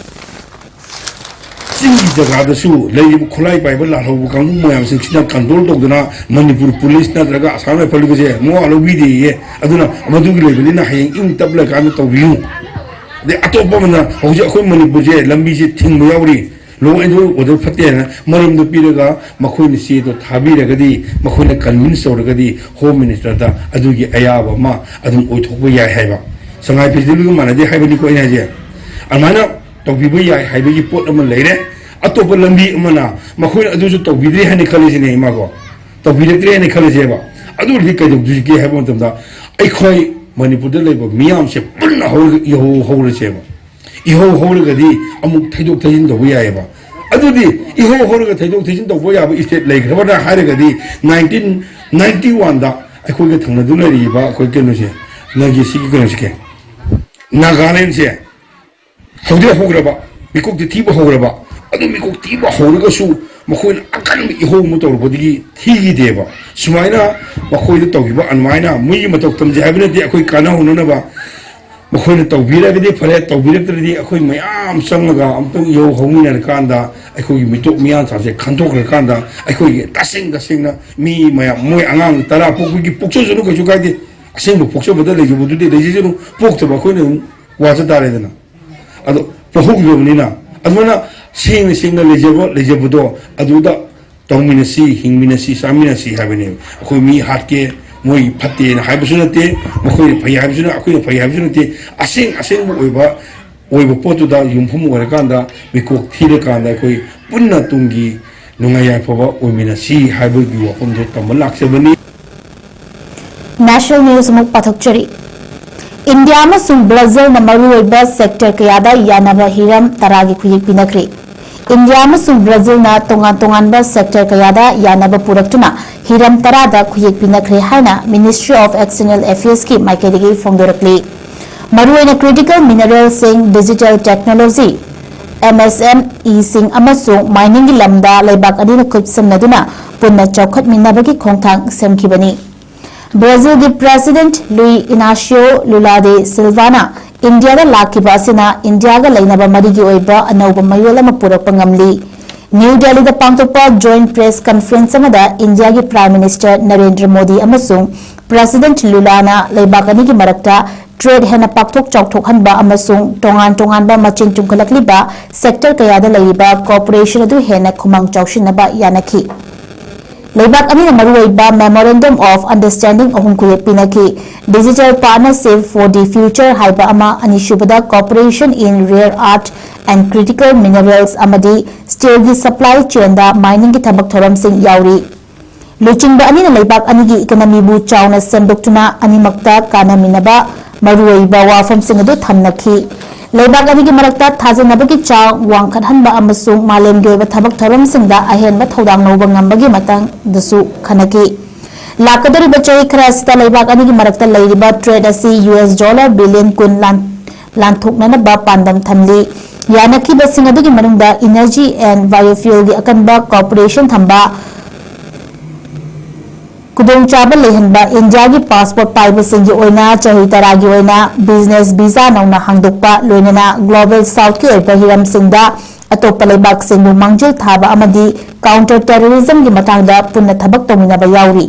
ꯆꯤꯡꯒꯤ ꯖꯒꯥꯗꯁꯨ ꯂꯩꯔꯤꯕ ꯈꯨꯠꯂꯥꯏ ꯄꯥꯏꯕ ꯂꯥꯜꯍꯧꯕ ꯀꯥꯡꯕꯨ ꯃꯌꯥꯝꯁꯤꯡꯁꯤꯅ control ꯇꯧꯗꯅ ꯃꯅꯤꯄꯨꯔ police ꯅꯠꯇ꯭ꯔꯒ ꯑꯁꯥꯝ rifle ꯒꯁꯦ ꯃꯋꯥ ꯂꯧꯕꯤꯗꯦꯌꯦ꯫ ꯑꯗꯨꯅ ꯃꯗꯨꯒꯤ ꯂꯩꯕꯅꯤꯅ ꯍꯌꯦꯡ ꯏꯪ ꯇꯞꯂꯀꯥꯟꯗ ꯇꯧꯕꯤꯌꯨ꯫ ꯑꯗꯩ ꯑꯇꯣꯞꯄ ꯑꯃꯅ ꯍꯧꯖꯤꯛ ꯑꯩꯈꯣꯏ ꯃꯅꯤꯄꯨꯔꯁꯦ ꯂꯝꯕꯤꯁꯦ ꯊꯤꯡꯕ ꯌꯥꯎꯔꯤ, law and order ꯐꯠꯇꯦ ꯍꯥꯏꯅ ꯃꯔꯝꯗꯣ ꯄꯤꯔꯒ ꯃꯈꯣꯏꯅ ꯆꯦꯗꯣ ꯊꯥꯕꯤꯔꯒꯗꯤ, ꯃꯈꯣꯏꯅ convince ꯇꯧꯔꯒꯗꯤ Home Minister ꯗ ꯑꯗꯨꯒꯤ ꯑꯌꯥꯕ ꯑꯃ ꯑꯗꯨꯝ ꯑꯣꯏꯊꯣꯛꯄ ꯌꯥꯏ ꯍꯥꯏꯕ꯫ ꯁꯉꯥꯏ ꯐꯦꯁꯇꯤꯚꯦꯜꯒ ꯃꯥꯟꯅꯗꯦ ꯍꯥꯏꯕꯅꯤꯀꯣ ꯑꯩꯅ ꯍꯥꯏꯁꯦ꯫ ꯑꯗꯨꯃꯥꯏꯅ ꯇꯧꯕꯤꯕ ꯌꯥꯏ ꯍꯥꯏꯕꯒꯤ ꯄꯣꯠ ꯑꯃ ꯂꯩꯔꯦ꯫ ꯑꯇꯣꯞꯄ ꯂꯝꯕꯤ ꯑꯃꯅ ꯃꯈꯣꯏꯅ ꯑꯗꯨꯁꯨ ꯇꯧꯕꯤꯗ꯭ꯔꯦ ꯍꯥꯏꯅ ꯈꯜꯂꯁꯤꯅꯦ ꯏꯃꯥꯀꯣ, ꯇꯧꯕꯤꯔꯛꯇ꯭ꯔꯦ ꯍꯥꯏꯅ ꯈꯜꯂꯁꯦꯕ꯫ ꯑꯗꯨ ꯑꯣꯏꯔꯗꯤ ꯀꯩꯗꯧꯗꯣꯏꯒꯦ ꯍꯥꯏꯕ ꯃꯇꯝꯗ, ꯑꯩꯈꯣꯏ ꯃꯅꯤꯄꯨꯔꯗ ꯂꯩꯕ ꯃꯤꯌꯥꯝꯁꯦ ꯄꯨꯟꯅ ꯍꯧꯔꯒ ꯏꯍꯧ ꯍꯧꯔꯁꯦꯕ꯫ ꯏꯍꯧ ꯍꯧꯔꯒꯗꯤ ꯑꯃꯨꯛ ꯊꯩꯗꯣꯛ ꯊꯩꯖꯤꯟ ꯇꯧꯕ ꯌꯥꯏꯑꯕ꯫ ꯑꯗꯨꯗꯤ ꯏꯍꯧ ꯍꯧꯔꯒ ꯊꯩꯗꯣꯛ ꯊꯩꯖꯤꯟ ꯇꯧꯕ ꯌꯥꯕ state ꯂꯩꯈ꯭ꯔꯕ꯭ꯔꯥ ꯍꯥꯏꯔꯒꯗꯤ, nineteen ninety one ꯗ ꯑꯩꯈꯣꯏꯒ ꯊꯪꯅꯗꯨꯅ ꯂꯩꯔꯤꯕ ꯑꯩꯈꯣꯏ ꯀꯩꯅꯣꯁꯦ, ꯅꯪꯒꯤ ꯁꯤꯒꯤ ꯀꯩꯅꯣꯁꯦ, ꯀꯩ, ꯅꯥꯒꯥꯂꯦꯟꯁꯦ ꯍꯧꯗꯤ ꯍꯧꯈ꯭ꯔꯕ, ꯃꯤꯀꯣꯛꯇꯤ ꯊꯤꯕ ꯍꯧꯔꯕ, ꯑꯗꯨ ꯃꯤꯀꯣꯛ ꯊꯤꯕ ꯍꯧꯔꯒꯁꯨ ꯃꯈꯣꯏꯅ ꯑꯀꯟꯕ ꯏꯍꯧ ꯑꯃ ꯇꯧꯔꯨꯕꯗꯒꯤ ꯊꯤꯈꯤꯗꯦꯕ꯫ ꯁꯨꯃꯥꯏꯅ ꯃꯈꯣꯏꯗ ꯇꯧꯈꯤꯕ ꯑꯗꯨꯃꯥꯏꯅ ꯃꯣꯏꯒꯤ ꯃꯇꯧ ꯇꯝꯖꯩ ꯍꯥꯏꯕ ꯅꯠꯇꯦ, ꯑꯩꯈꯣꯏ ꯀꯥꯟꯅꯍꯧꯅꯅꯕ ꯃꯈꯣꯏꯅ ꯇꯧꯕꯤꯔꯒꯗꯤ ꯐꯔꯦ, ꯇꯧꯕꯤꯔꯛꯇ꯭ꯔꯗꯤ ꯑꯩꯈꯣꯏ ꯃꯌꯥꯝ ꯆꯪꯉꯒ ꯑꯃꯨꯛꯇꯪ ꯏꯍꯧ ꯍꯧꯃꯤꯟꯅꯔꯀꯥꯟꯗ ꯑꯩꯈꯣꯏꯒꯤ ꯃꯤꯇꯣꯞ ꯃꯤꯌꯥꯟꯁꯥꯁꯦ ꯈꯟꯊꯣꯛꯈ꯭ꯔꯀꯥꯟꯗ ꯑꯩꯈꯣꯏꯒꯤ ꯇꯁꯦꯡ ꯇꯁꯦꯡꯅ ꯃꯤ ꯃꯌꯥꯝ, ꯃꯣꯏ ꯑꯉꯥꯡ ꯇꯔꯥ ꯄꯣꯛꯄꯒꯤ ꯄꯣꯛꯆꯁꯅꯨ, ꯀꯩꯁꯨ ꯀꯥꯏꯗꯦ, ꯑꯁꯦꯡꯕ ꯄꯣꯛꯆꯕꯗ ꯂꯩꯖꯕꯗꯨꯗꯤ ꯂꯩꯖꯁꯅꯨ, ꯄꯣꯛꯇꯕ ꯑꯩꯈꯣꯏꯅ ꯑꯗꯨꯝ ꯋꯥꯖ ꯇꯥꯔꯦꯗꯅ꯫ ꯑꯗꯣ ꯄꯣꯛꯍꯧꯗꯕꯅꯤꯅ ꯑꯗꯨꯃꯥꯏꯅ ꯁꯦꯡꯅ ꯁꯦꯡꯅ ꯂꯩꯖꯕ, ꯂꯩꯖꯕꯗꯣ ꯑꯗꯨꯗ ꯇꯧꯃꯤꯟꯅꯁꯤ, ꯍꯤꯡꯃꯤꯟꯅꯁꯤ, ꯆꯥꯃꯤꯟꯅꯁꯤ ꯍꯥꯏꯕꯅꯦꯕ꯫ ꯑꯩꯈꯣꯏ ꯃꯤ ꯍꯥꯠꯀꯦ, ꯃꯣꯏ ꯐꯠꯇꯦꯅ ꯍꯥꯏꯕꯁꯨ ꯅꯠꯇꯦ, ꯃꯈꯣꯏꯅ ꯐꯩ ꯍꯥꯏꯕꯁꯨ ꯅꯠꯇꯦ, ꯑꯩꯈꯣꯏꯅ ꯐꯩ ꯍꯥꯏꯕꯁꯨ ꯅꯠꯇꯦ꯫ ꯑꯁꯦꯡ ꯑꯁꯦꯡꯕ ꯑꯣꯏꯕ, ꯑꯣꯏꯕ ꯄꯣꯠꯇꯨꯗ ꯌꯨꯝꯐꯝ ꯑꯣꯏꯔꯀꯥꯟꯗ, ꯃꯤꯀꯣꯛ ꯊꯤꯔꯀꯥꯟꯗ ꯑꯩꯈꯣꯏ ꯄꯨꯟꯅ ꯇꯨꯡꯒꯤ ꯅꯨꯡꯉꯥꯏ ꯌꯥꯏꯐꯕ ꯑꯣꯏꯃꯤꯟꯅꯁꯤ ꯍꯥꯏꯕꯒꯤ ꯋꯥꯐꯝꯗꯣ ꯇꯝꯕ ꯂꯥꯛꯆꯕꯅꯤ꯫ National News ꯑꯃꯨꯛ ꯄꯥꯊꯣꯛꯆꯔꯤ꯫ ꯏꯟꯗꯤꯌꯥ ꯑꯃꯁꯨꯡ ꯕ꯭ꯔꯥꯖꯤꯜꯅ ꯃꯔꯨꯑꯣꯏꯕ sector ꯀꯌꯥꯗ ꯌꯥꯅꯕ ꯍꯤꯔꯝ ꯇꯔꯥꯒꯤ ꯈꯨꯌꯦꯛ ꯄꯤꯅꯈ꯭ꯔꯦ꯫ ꯏꯟꯗꯤꯌꯥ ꯑꯃꯁꯨꯡ ꯕ꯭ꯔꯥꯖꯤꯜꯅ ꯇꯣꯉꯥꯟ ꯇꯣꯉꯥꯟꯕ sector ꯀꯌꯥꯗ ꯌꯥꯅꯕ ꯄꯨꯔꯛꯇꯨꯅ ꯍꯤꯔꯝ ꯇꯔꯥꯗ ꯈꯨꯌꯦꯛ ꯄꯤꯅꯈ꯭ꯔꯦ ꯍꯥꯏꯅ Ministry of External Affairs ꯀꯤ ꯃꯥꯏꯀꯩꯗꯒꯤ ꯐꯣꯡꯗꯣꯔꯛꯂꯤ꯫ ꯃꯔꯨꯑꯣꯏꯅ critical mineralꯁꯤꯡ, digital technology, MSMEꯁꯤꯡ ꯑꯃꯁꯨꯡ miningꯒꯤ ꯂꯝꯗ ꯂꯩꯕꯥꯛ ꯑꯅꯤꯅ ꯈꯨꯠꯁꯝꯅꯗꯨꯅ ꯄꯨꯟꯅ ꯆꯥꯎꯈꯠꯃꯤꯟꯅꯕꯒꯤ ꯈꯣꯡꯊꯥꯡ ꯁꯦꯝꯈꯤꯕꯅꯤ꯫ ꯕ꯭ꯔꯥꯖꯤꯜꯒꯤ President Luiz Inacio Lula da Silvaꯅ ꯏꯟꯗꯤꯌꯥꯗ ꯂꯥꯛꯈꯤꯕ ꯑꯁꯤꯅ ꯏꯟꯗꯤꯌꯥꯒ ꯂꯩꯅꯕ ꯃꯔꯤꯒꯤ ꯑꯣꯏꯕ ꯑꯅꯧꯕ ꯃꯌꯣꯜ ꯑꯃ ꯄꯨꯔꯛꯄ ꯉꯝꯂꯤ꯫ ꯅ꯭ꯌꯨ ꯗꯦꯜꯂꯤꯗ ꯄꯥꯡꯊꯣꯛꯄ joint press conference ꯑꯃꯗ ꯏꯟꯗꯤꯌꯥꯒꯤ Prime Minister ꯅꯔꯦꯟꯗ꯭ꯔ ꯃꯣꯗꯤ ꯑꯃꯁꯨꯡ President Lulaꯅ ꯂꯩꯕꯥꯛ ꯑꯅꯤꯒꯤ ꯃꯔꯛꯇ trade ꯍꯦꯟꯅ ꯄꯥꯛꯊꯣꯛ ꯆꯥꯎꯊꯣꯛꯍꯟꯕ ꯑꯃꯁꯨꯡ ꯇꯣꯉꯥꯟ ꯇꯣꯉꯥꯟꯕ ꯃꯆꯤꯟ ꯆꯨꯝꯈꯠꯂꯛꯂꯤꯕ sector ꯀꯌꯥꯗ ꯂꯩꯔꯤꯕ cooperation ꯑꯗꯨ ꯍꯦꯟꯅ ꯈꯨꯃꯥꯡ ꯆꯥꯎꯁꯤꯟꯅꯕ ꯌꯥꯅꯈꯤ꯫ ꯂꯩꯕꯥꯛ ꯑꯅꯤꯅ ꯃꯔꯨꯑꯣꯏꯕ Memorandum of Understanding ꯑꯍꯨꯝ ꯈꯨꯌꯦꯛ ꯄꯤꯅꯈꯤ꯫ Digital Partnership for the Future ꯍꯥꯏꯕ ꯑꯃ, ꯑꯅꯤꯁꯨꯕꯗ Cooperation in Rare Earth and Critical Minerals ꯑꯃꯗꯤ steelꯒꯤ supply chainꯗ miningꯒꯤ ꯊꯕꯛ ꯊꯧꯔꯝꯁꯤꯡ ꯌꯥꯎꯔꯤ꯫ ꯂꯨꯆꯤꯡꯕ ꯑꯅꯤꯅ ꯂꯩꯕꯥꯛ ꯑꯅꯤꯒꯤ economyꯕꯨ ꯆꯥꯎꯅ ꯁꯦꯝꯗꯣꯛꯇꯨꯅ ꯑꯅꯤꯃꯛꯇ ꯀꯥꯟꯅꯃꯤꯟꯅꯕ ꯃꯔꯨꯑꯣꯏꯕ ꯋꯥꯐꯝꯁꯤꯡ ꯑꯗꯨ ꯊꯝꯅꯈꯤ꯫ ꯂꯩꯕꯥꯛ ꯑꯅꯤꯒꯤ ꯃꯔꯛꯇ ꯊꯥꯖꯅꯕꯒꯤ ꯆꯥꯡ ꯋꯥꯡꯈꯠꯍꯟꯕ ꯑꯃꯁꯨꯡ ꯃꯥꯂꯦꯝꯒꯤ ꯑꯣꯏꯕ ꯊꯕꯛ ꯊꯧꯔꯝꯁꯤꯡꯗ ꯑꯍꯦꯟꯕ ꯊꯧꯗꯥꯡ ꯂꯧꯕ ꯉꯝꯕꯒꯤ ꯃꯇꯥꯡꯗꯁꯨ ꯈꯟꯅꯈꯤ꯫ ꯂꯥꯛꯀꯗꯧꯔꯤꯕ ꯆꯍꯤ ꯈꯔ ꯑꯁꯤꯗ ꯂꯩꯕꯥꯛ ꯑꯅꯤꯒꯤ ꯃꯔꯛꯇ ꯂꯩꯔꯤꯕ trade ꯑꯁꯤ US dollar billion ꯀꯨꯟ ꯂꯥꯟ-, ꯂꯥꯟꯊꯣꯛꯅꯅꯕ ꯄꯥꯟꯗꯝ ꯊꯝꯂꯤ꯫ ꯌꯥꯅꯈꯤꯕꯁꯤꯡ ꯑꯗꯨꯒꯤ ꯃꯅꯨꯡꯗ energy and biofuelꯒꯤ ꯑꯀꯟꯕ cooperation ꯊꯝꯕ, ꯈꯨꯗꯣꯡꯆꯥꯕ ꯂꯩꯍꯟꯕ, ꯏꯟꯗꯤꯌꯥꯒꯤ passport ꯄꯥꯏꯕꯁꯤꯡꯒꯤ ꯑꯣꯏꯅ ꯆꯍꯤ ꯇꯔꯥꯒꯤ ꯑꯣꯏꯅ business visa ꯅꯧꯅ ꯍꯥꯡꯗꯣꯛꯄ, ꯂꯣꯏꯅꯅ Global Southꯀꯤ ꯑꯣꯏꯕ ꯍꯤꯔꯝꯁꯤꯡꯗ ꯑꯇꯣꯞꯄ ꯂꯩꯕꯥꯛꯁꯤꯡꯕꯨ ꯃꯥꯡꯖꯤꯜ ꯊꯥꯕ ꯑꯃꯗꯤ counter terrorismꯒꯤ ꯃꯇꯥꯡꯗ ꯄꯨꯟꯅ ꯊꯕꯛ ꯇꯧꯃꯤꯟꯅꯕ ꯌꯥꯎꯔꯤ꯫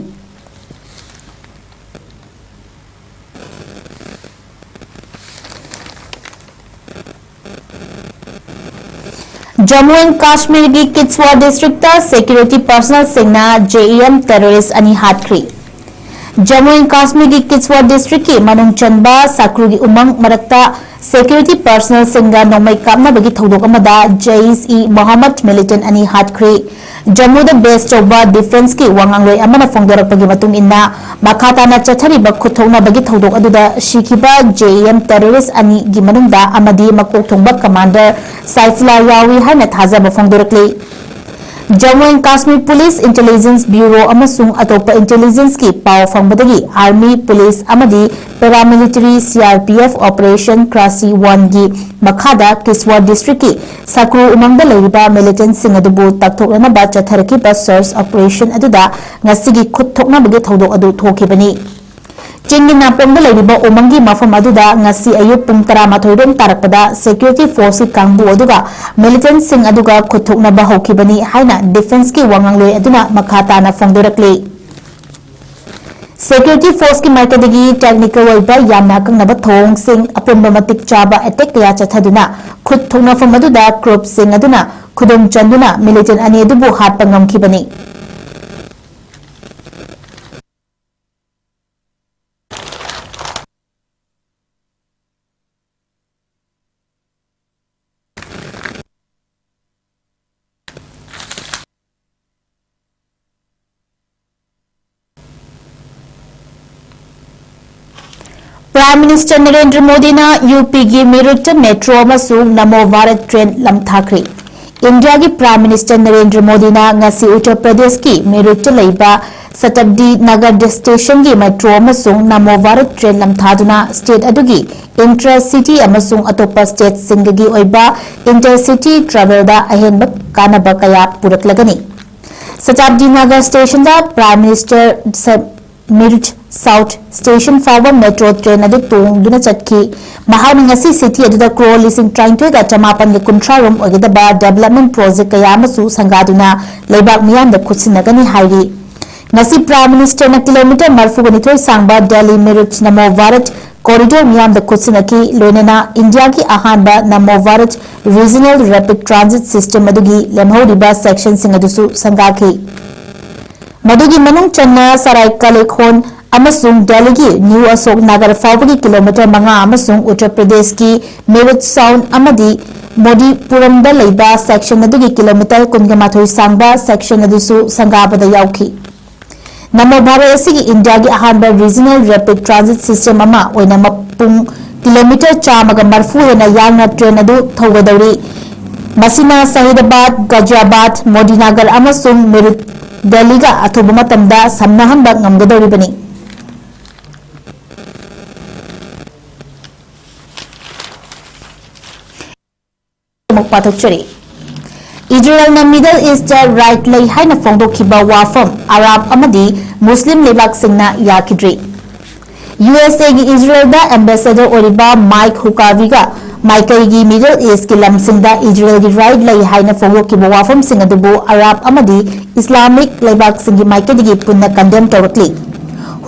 ꯖꯝꯃꯨ ꯑꯦꯟ ꯀꯥꯁꯃꯤꯔꯒꯤ ꯀꯤꯠꯁ꯭ꯋꯥꯔ districtꯇ security personnelꯁꯤꯡꯅ JeM terrorist ꯑꯅꯤ ꯍꯥꯠꯈ꯭ꯔꯤ꯫ ꯖꯝꯃꯨ ꯑꯦꯟ ꯀꯥꯁꯃꯤꯔꯒꯤ ꯀꯤꯠꯁ꯭ꯋꯥꯔ districtꯀꯤ ꯃꯅꯨꯡ ꯆꯟꯕ ꯁꯥꯀ꯭ꯔꯨꯒꯤ ꯎꯃꯪ ꯃꯔꯛꯇ security personnelꯁꯤꯡꯒ ꯅꯣꯡꯃꯩ ꯀꯥꯞꯅꯕꯒꯤ ꯊꯧꯗꯣꯛ ꯑꯃꯗ Jaish-e-Mohammed militant ꯑꯅꯤ ꯍꯥꯠꯈ꯭ꯔꯤ꯫ ꯖꯝꯃꯨꯗ base ꯇꯧꯕ defenceꯀꯤ ꯋꯥꯉꯥꯡꯂꯣꯏ ꯑꯃꯅ ꯐꯣꯡꯗꯣꯔꯛꯄꯒꯤ ꯃꯇꯨꯡ ꯏꯟꯅ, ꯃꯈꯥ ꯇꯥꯅ ꯆꯠꯊꯔꯤꯕ ꯈꯨꯠꯊꯣꯛꯅꯕꯒꯤ ꯊꯧꯗꯣꯛ ꯑꯗꯨꯗ ꯁꯤꯈꯤꯕ JeM terrorist ꯑꯅꯤꯒꯤ ꯃꯅꯨꯡꯗ ꯑꯃꯗꯤ ꯃꯀꯣꯛ ꯊꯣꯡꯕ commander Saifullah ꯌꯥꯎꯏ ꯍꯥꯏꯅ ꯊꯥꯖꯕ ꯐꯣꯡꯗꯣꯔꯛꯂꯤ꯫ Jammu and Kashmir Police Intelligence Bureau ꯑꯃꯁꯨꯡ ꯑꯇꯣꯞꯄ intelligenceꯀꯤ ꯄꯥꯎ ꯐꯪꯕꯗꯒꯤ army, police ꯑꯃꯗꯤ paramilitary CRPF Operation Khasi Oneꯒꯤ ꯃꯈꯥꯗ ꯀꯤꯠꯁ꯭ꯋꯥꯔ districtꯀꯤ ꯁꯥꯀ꯭ꯔꯨ ꯎꯃꯪꯗ ꯂꯩꯔꯤꯕ militantꯁꯤꯡ ꯑꯗꯨꯕꯨ ꯇꯛꯊꯣꯛꯅꯅꯕ ꯆꯠꯊꯔꯛꯈꯤꯕ search operation ꯑꯗꯨꯗ ꯉꯁꯤꯒꯤ ꯈꯨꯠ ꯊꯣꯛꯅꯕꯒꯤ ꯊꯧꯗꯣꯛ ꯑꯗꯨ ꯊꯣꯛꯈꯤꯕꯅꯤ꯫ ꯆꯤꯡꯒꯤ ꯅꯥꯄꯣꯝꯗ ꯂꯩꯔꯤꯕ ꯎꯃꯪꯒꯤ ꯃꯐꯝ ꯑꯗꯨꯗ ꯉꯁꯤ ꯑꯌꯨꯛ ꯄꯨꯡ ꯇꯔꯥꯃꯥꯊꯣꯏ ꯔꯣꯝ ꯇꯥꯔꯛꯄꯗ security forceꯀꯤ ꯀꯥꯡꯕꯨ ꯑꯗꯨꯒ militantꯁꯤꯡ ꯑꯗꯨꯒ ꯈꯨꯠ ꯊꯣꯛꯅꯕ ꯍꯧꯈꯤꯕꯅꯤ ꯍꯥꯏꯅ defenceꯀꯤ ꯋꯥꯉꯥꯡꯂꯣꯏ ꯑꯗꯨꯅ ꯃꯈꯥ ꯇꯥꯅ ꯐꯣꯡꯗꯣꯔꯛꯂꯤ꯫ Security Forceꯀꯤ ꯃꯥꯏꯀꯩꯗꯒꯤ technical ꯑꯣꯏꯕ ꯌꯥꯝꯅ ꯑꯀꯛꯅꯕ ꯊꯧꯑꯣꯡꯁꯤꯡ, ꯑꯄꯨꯟꯕ ꯃꯇꯤꯛ ꯆꯥꯕ attack ꯀꯌꯥ ꯆꯠꯊꯗꯨꯅ, ꯈꯨꯠ ꯊꯣꯛꯅꯐꯝ ꯑꯗꯨꯗ groupꯁꯤꯡ ꯑꯗꯨꯅ ꯈꯨꯗꯨꯝ ꯆꯟꯗꯨꯅ militant ꯑꯅꯤ ꯑꯗꯨꯕꯨ ꯍꯥꯠꯄ ꯉꯝꯈꯤꯕꯅꯤ꯫ Prime Minister ꯅꯔꯦꯟꯗ꯭ꯔ ꯃꯣꯗꯤꯅ ꯌꯨ ꯄꯤꯒꯤ ꯃꯤꯔꯨꯠꯇ metro ꯑꯃꯁꯨꯡ ꯅꯃꯣ ꯚꯥꯔꯠ train ꯂꯝꯊꯥꯈ꯭ꯔꯦ꯫ ꯏꯟꯗꯤꯌꯥꯒꯤ Prime Minister ꯅꯔꯦꯟꯗ꯭ꯔ ꯃꯣꯗꯤꯅ ꯉꯁꯤ ꯎꯠꯇꯔ ꯄ꯭ꯔꯗꯦꯁꯀꯤ ꯃꯤꯔꯨꯠꯇ ꯂꯩꯕ ꯁꯇꯥꯕꯗꯤ ꯅꯒꯔ stationꯒꯤ metro ꯑꯃꯁꯨꯡ ꯅꯃꯣ ꯚꯥꯔꯠ train ꯂꯝꯊꯥꯗꯨꯅ state ꯑꯗꯨꯒꯤ intra city ꯑꯃꯁꯨꯡ ꯑꯇꯣꯞꯄ stateꯁꯤꯡꯗꯒꯤ ꯑꯣꯏꯕ inter city travelꯗ ꯑꯍꯦꯟꯕ ꯀꯥꯟꯅꯕ ꯀꯌꯥ ꯄꯨꯔꯛꯂꯒꯅꯤ꯫ ꯁꯇꯥꯕꯗꯤ ꯅꯒꯔ stationꯗ Prime Minister ꯁ-, ꯃꯤꯔꯨꯠ South station ꯐꯥꯎꯕ metro train ꯑꯗꯨ ꯇꯣꯡꯗꯨꯅ ꯆꯠꯈꯤ꯫ ꯃꯍꯥꯛꯅ ꯉꯁꯤ city ꯑꯗꯨꯗ ꯀ꯭ꯔꯣꯔ ꯂꯤꯁꯤꯡ ꯇꯔꯥꯅꯤꯊꯣꯏꯒ ꯆꯃꯥꯄꯟꯒ ꯀꯨꯟꯊ꯭ꯔꯥ ꯔꯣꯝ ꯑꯣꯏꯒꯗꯕ development project ꯀꯌꯥ ꯑꯃꯁꯨ ꯁꯪꯒꯥꯗꯨꯅ ꯂꯩꯕꯥꯛ ꯃꯤꯌꯥꯝꯗ ꯈꯨꯠꯁꯤꯟꯅꯒꯅꯤ ꯍꯥꯏꯔꯤ꯫ ꯉꯁꯤ Prime Ministerꯅ ꯀꯤꯂꯣꯃꯤꯇꯔ ꯃꯔꯤꯐꯨꯒ ꯅꯤꯊꯣꯏ ꯁꯥꯡꯕ ꯗꯦꯜꯂꯤ ꯃꯤꯔꯨꯠ ꯅꯃꯣ ꯚꯥꯔꯠ corridor ꯃꯤꯌꯥꯝꯗ ꯈꯨꯠꯁꯤꯟꯅꯈꯤ, ꯂꯣꯏꯅꯅ ꯏꯟꯗꯤꯌꯥꯒꯤ ꯑꯍꯥꯟꯕ ꯅꯃꯣ Bharat regional rapid transit system ꯑꯗꯨꯒꯤ ꯂꯦꯝꯍꯧꯔꯤꯕ sectionꯁꯤꯡ ꯑꯗꯨꯁꯨ ꯁꯪꯒꯥꯈꯤ꯫ ꯃꯗꯨꯒꯤ ꯃꯅꯨꯡ ꯆꯟꯅ ꯁꯔꯥꯏ ꯀꯥꯂꯦ ꯈꯣꯟ ꯑꯃꯁꯨꯡ ꯗꯦꯜꯂꯤꯒꯤ ꯅ꯭ꯌꯨ ꯑꯁꯣꯛ ꯅꯒꯔ ꯐꯥꯎꯕꯒꯤ ꯀꯤꯂꯣꯃꯤꯇꯔ ꯃꯉꯥ ꯑꯃꯁꯨꯡ ꯎꯠꯇꯔ ꯄ꯭ꯔꯗꯦꯁꯀꯤ ꯃꯤꯔꯨꯠ ꯁꯥꯎꯟ ꯑꯃꯗꯤ ꯃꯣꯗꯤꯄꯨꯔꯝꯗ ꯂꯩꯕ section ꯑꯗꯨꯒꯤ ꯀꯤꯂꯣꯃꯤꯇꯔ ꯀꯨꯟꯒ ꯃꯥꯊꯣꯏ ꯁꯥꯡꯕ section ꯑꯗꯨꯁꯨ ꯁꯪꯒꯥꯕꯗ ꯌꯥꯎꯈꯤ꯫ ꯅꯃꯣ ꯚꯥꯔꯠ ꯑꯁꯤꯒꯤ ꯏꯟꯗꯤꯌꯥꯒꯤ ꯑꯍꯥꯟꯕ regional rapid transit system ꯑꯃ ꯑꯣꯏꯅ ꯃꯄꯨꯡ ꯀꯤꯂꯣꯃꯤꯇꯔ ꯆꯥꯝꯃꯒ ꯃꯔꯤꯐꯨ ꯍꯦꯟꯅ ꯌꯥꯡꯅ train ꯑꯗꯨ ꯊꯧꯒꯗꯧꯔꯤ꯫ ꯃꯁꯤꯅ ꯁꯍꯤꯗꯥꯕꯥꯗ, ꯒꯖꯤꯌꯥꯕꯥꯗ, ꯃꯣꯗꯤꯅꯒꯔ ꯑꯃꯁꯨꯡ ꯃꯤꯔꯨꯠ ꯗꯦꯜꯂꯤꯒ ꯑꯊꯨꯕ ꯃꯇꯝꯗ ꯁꯝꯅꯍꯟꯕ ꯉꯝꯒꯗꯧꯔꯤꯕꯅꯤ꯫ ꯑꯃꯨꯛ ꯄꯥꯊꯣꯛꯆꯔꯤ꯫ ꯏꯖꯔꯦꯜꯅ Middle Eastꯇ right ꯂꯩ ꯍꯥꯏꯅ ꯐꯣꯡꯗꯣꯛꯈꯤꯕ ꯋꯥꯐꯝ ꯑꯔꯥꯕ ꯑꯃꯗꯤ ꯃꯨꯁꯂꯤꯝ ꯂꯩꯕꯥꯛꯁꯤꯡꯅ ꯌꯥꯈꯤꯗ꯭ꯔꯤ꯫ ꯌꯨ ꯑꯦꯁ ꯑꯦꯒꯤ ꯏꯖꯔꯦꯜꯗ ambassador ꯑꯣꯏꯔꯤꯕ ꯃꯥꯏꯛ ꯍꯨꯀꯥꯕꯤꯒ ꯃꯥꯏꯀꯩꯒꯤ Middle Eastꯀꯤ ꯂꯝꯁꯤꯡꯗ ꯏꯖꯔꯦꯜꯒꯤ right ꯂꯩ ꯍꯥꯏꯅ ꯐꯣꯡꯗꯣꯛꯈꯤꯕ ꯋꯥꯐꯝꯁꯤꯡ ꯑꯗꯨꯕꯨ ꯑꯔꯥꯕ ꯑꯃꯗꯤ ꯏꯁꯂꯥꯃꯤꯛ ꯂꯩꯕꯥꯛꯁꯤꯡꯒꯤ ꯃꯥꯏꯀꯩꯗꯒꯤ ꯄꯨꯟꯅ condemn ꯇꯧꯔꯛꯂꯤ꯫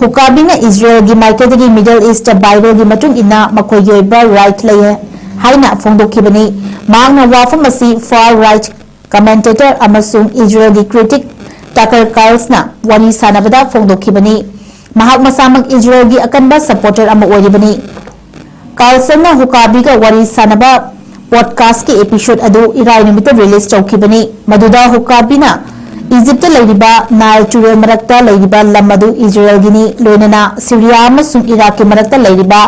ꯍꯨꯀꯥꯕꯤꯅ ꯏꯖꯔꯦꯜꯒꯤ ꯃꯥꯏꯀꯩꯗꯒꯤ Middle East Bible ꯒꯤ ꯃꯇꯨꯡ ꯏꯟꯅ ꯃꯈꯣꯏꯒꯤ ꯑꯣꯏꯕ right ꯂꯩ ꯍꯥꯏꯅ ꯐꯣꯡꯗꯣꯛꯈꯤꯕꯅꯤ꯫ ꯃꯍꯥꯛꯅ ꯋꯥꯐꯝ ꯑꯁꯤ far right commentator ꯑꯃꯁꯨꯡ ꯏꯖꯔꯦꯜꯒꯤ critic Tucker Carlson ꯅ ꯋꯥꯔꯤ ꯁꯥꯟꯅꯕꯗ ꯐꯣꯡꯗꯣꯛꯈꯤꯕꯅꯤ꯫ ꯃꯍꯥꯛ ꯃꯁꯥꯃꯛ ꯏꯖꯔꯦꯜꯒꯤ ꯑꯀꯟꯕ supporter ꯑꯃ ꯑꯣꯏꯔꯤꯕꯅꯤ꯫ Carlson ꯅ ꯍꯨꯀꯥꯕꯤꯒ ꯋꯥꯔꯤ ꯁꯥꯟꯅꯕ podcast ꯀꯤ episode ꯑꯗꯨ ꯏꯔꯥꯏ ꯅꯨꯃꯤꯠꯇ release ꯇꯧꯈꯤꯕꯅꯤ, ꯃꯗꯨꯗ ꯍꯨꯀꯥꯕꯤꯅ ꯏꯖꯤꯞꯇ ꯂꯩꯔꯤꯕ ꯅꯥꯏꯜ ꯇꯨꯔꯦꯜ ꯃꯔꯛꯇ ꯂꯩꯔꯤꯕ ꯂꯝ ꯑꯗꯨ ꯏꯖꯔꯦꯜꯒꯤꯅꯤ, ꯂꯣꯏꯅꯅ ꯁꯤꯔꯤꯌꯥ ꯑꯃꯁꯨꯡ ꯏꯔꯥꯛꯀꯤ ꯃꯔꯛꯇ ꯂꯩꯔꯤꯕ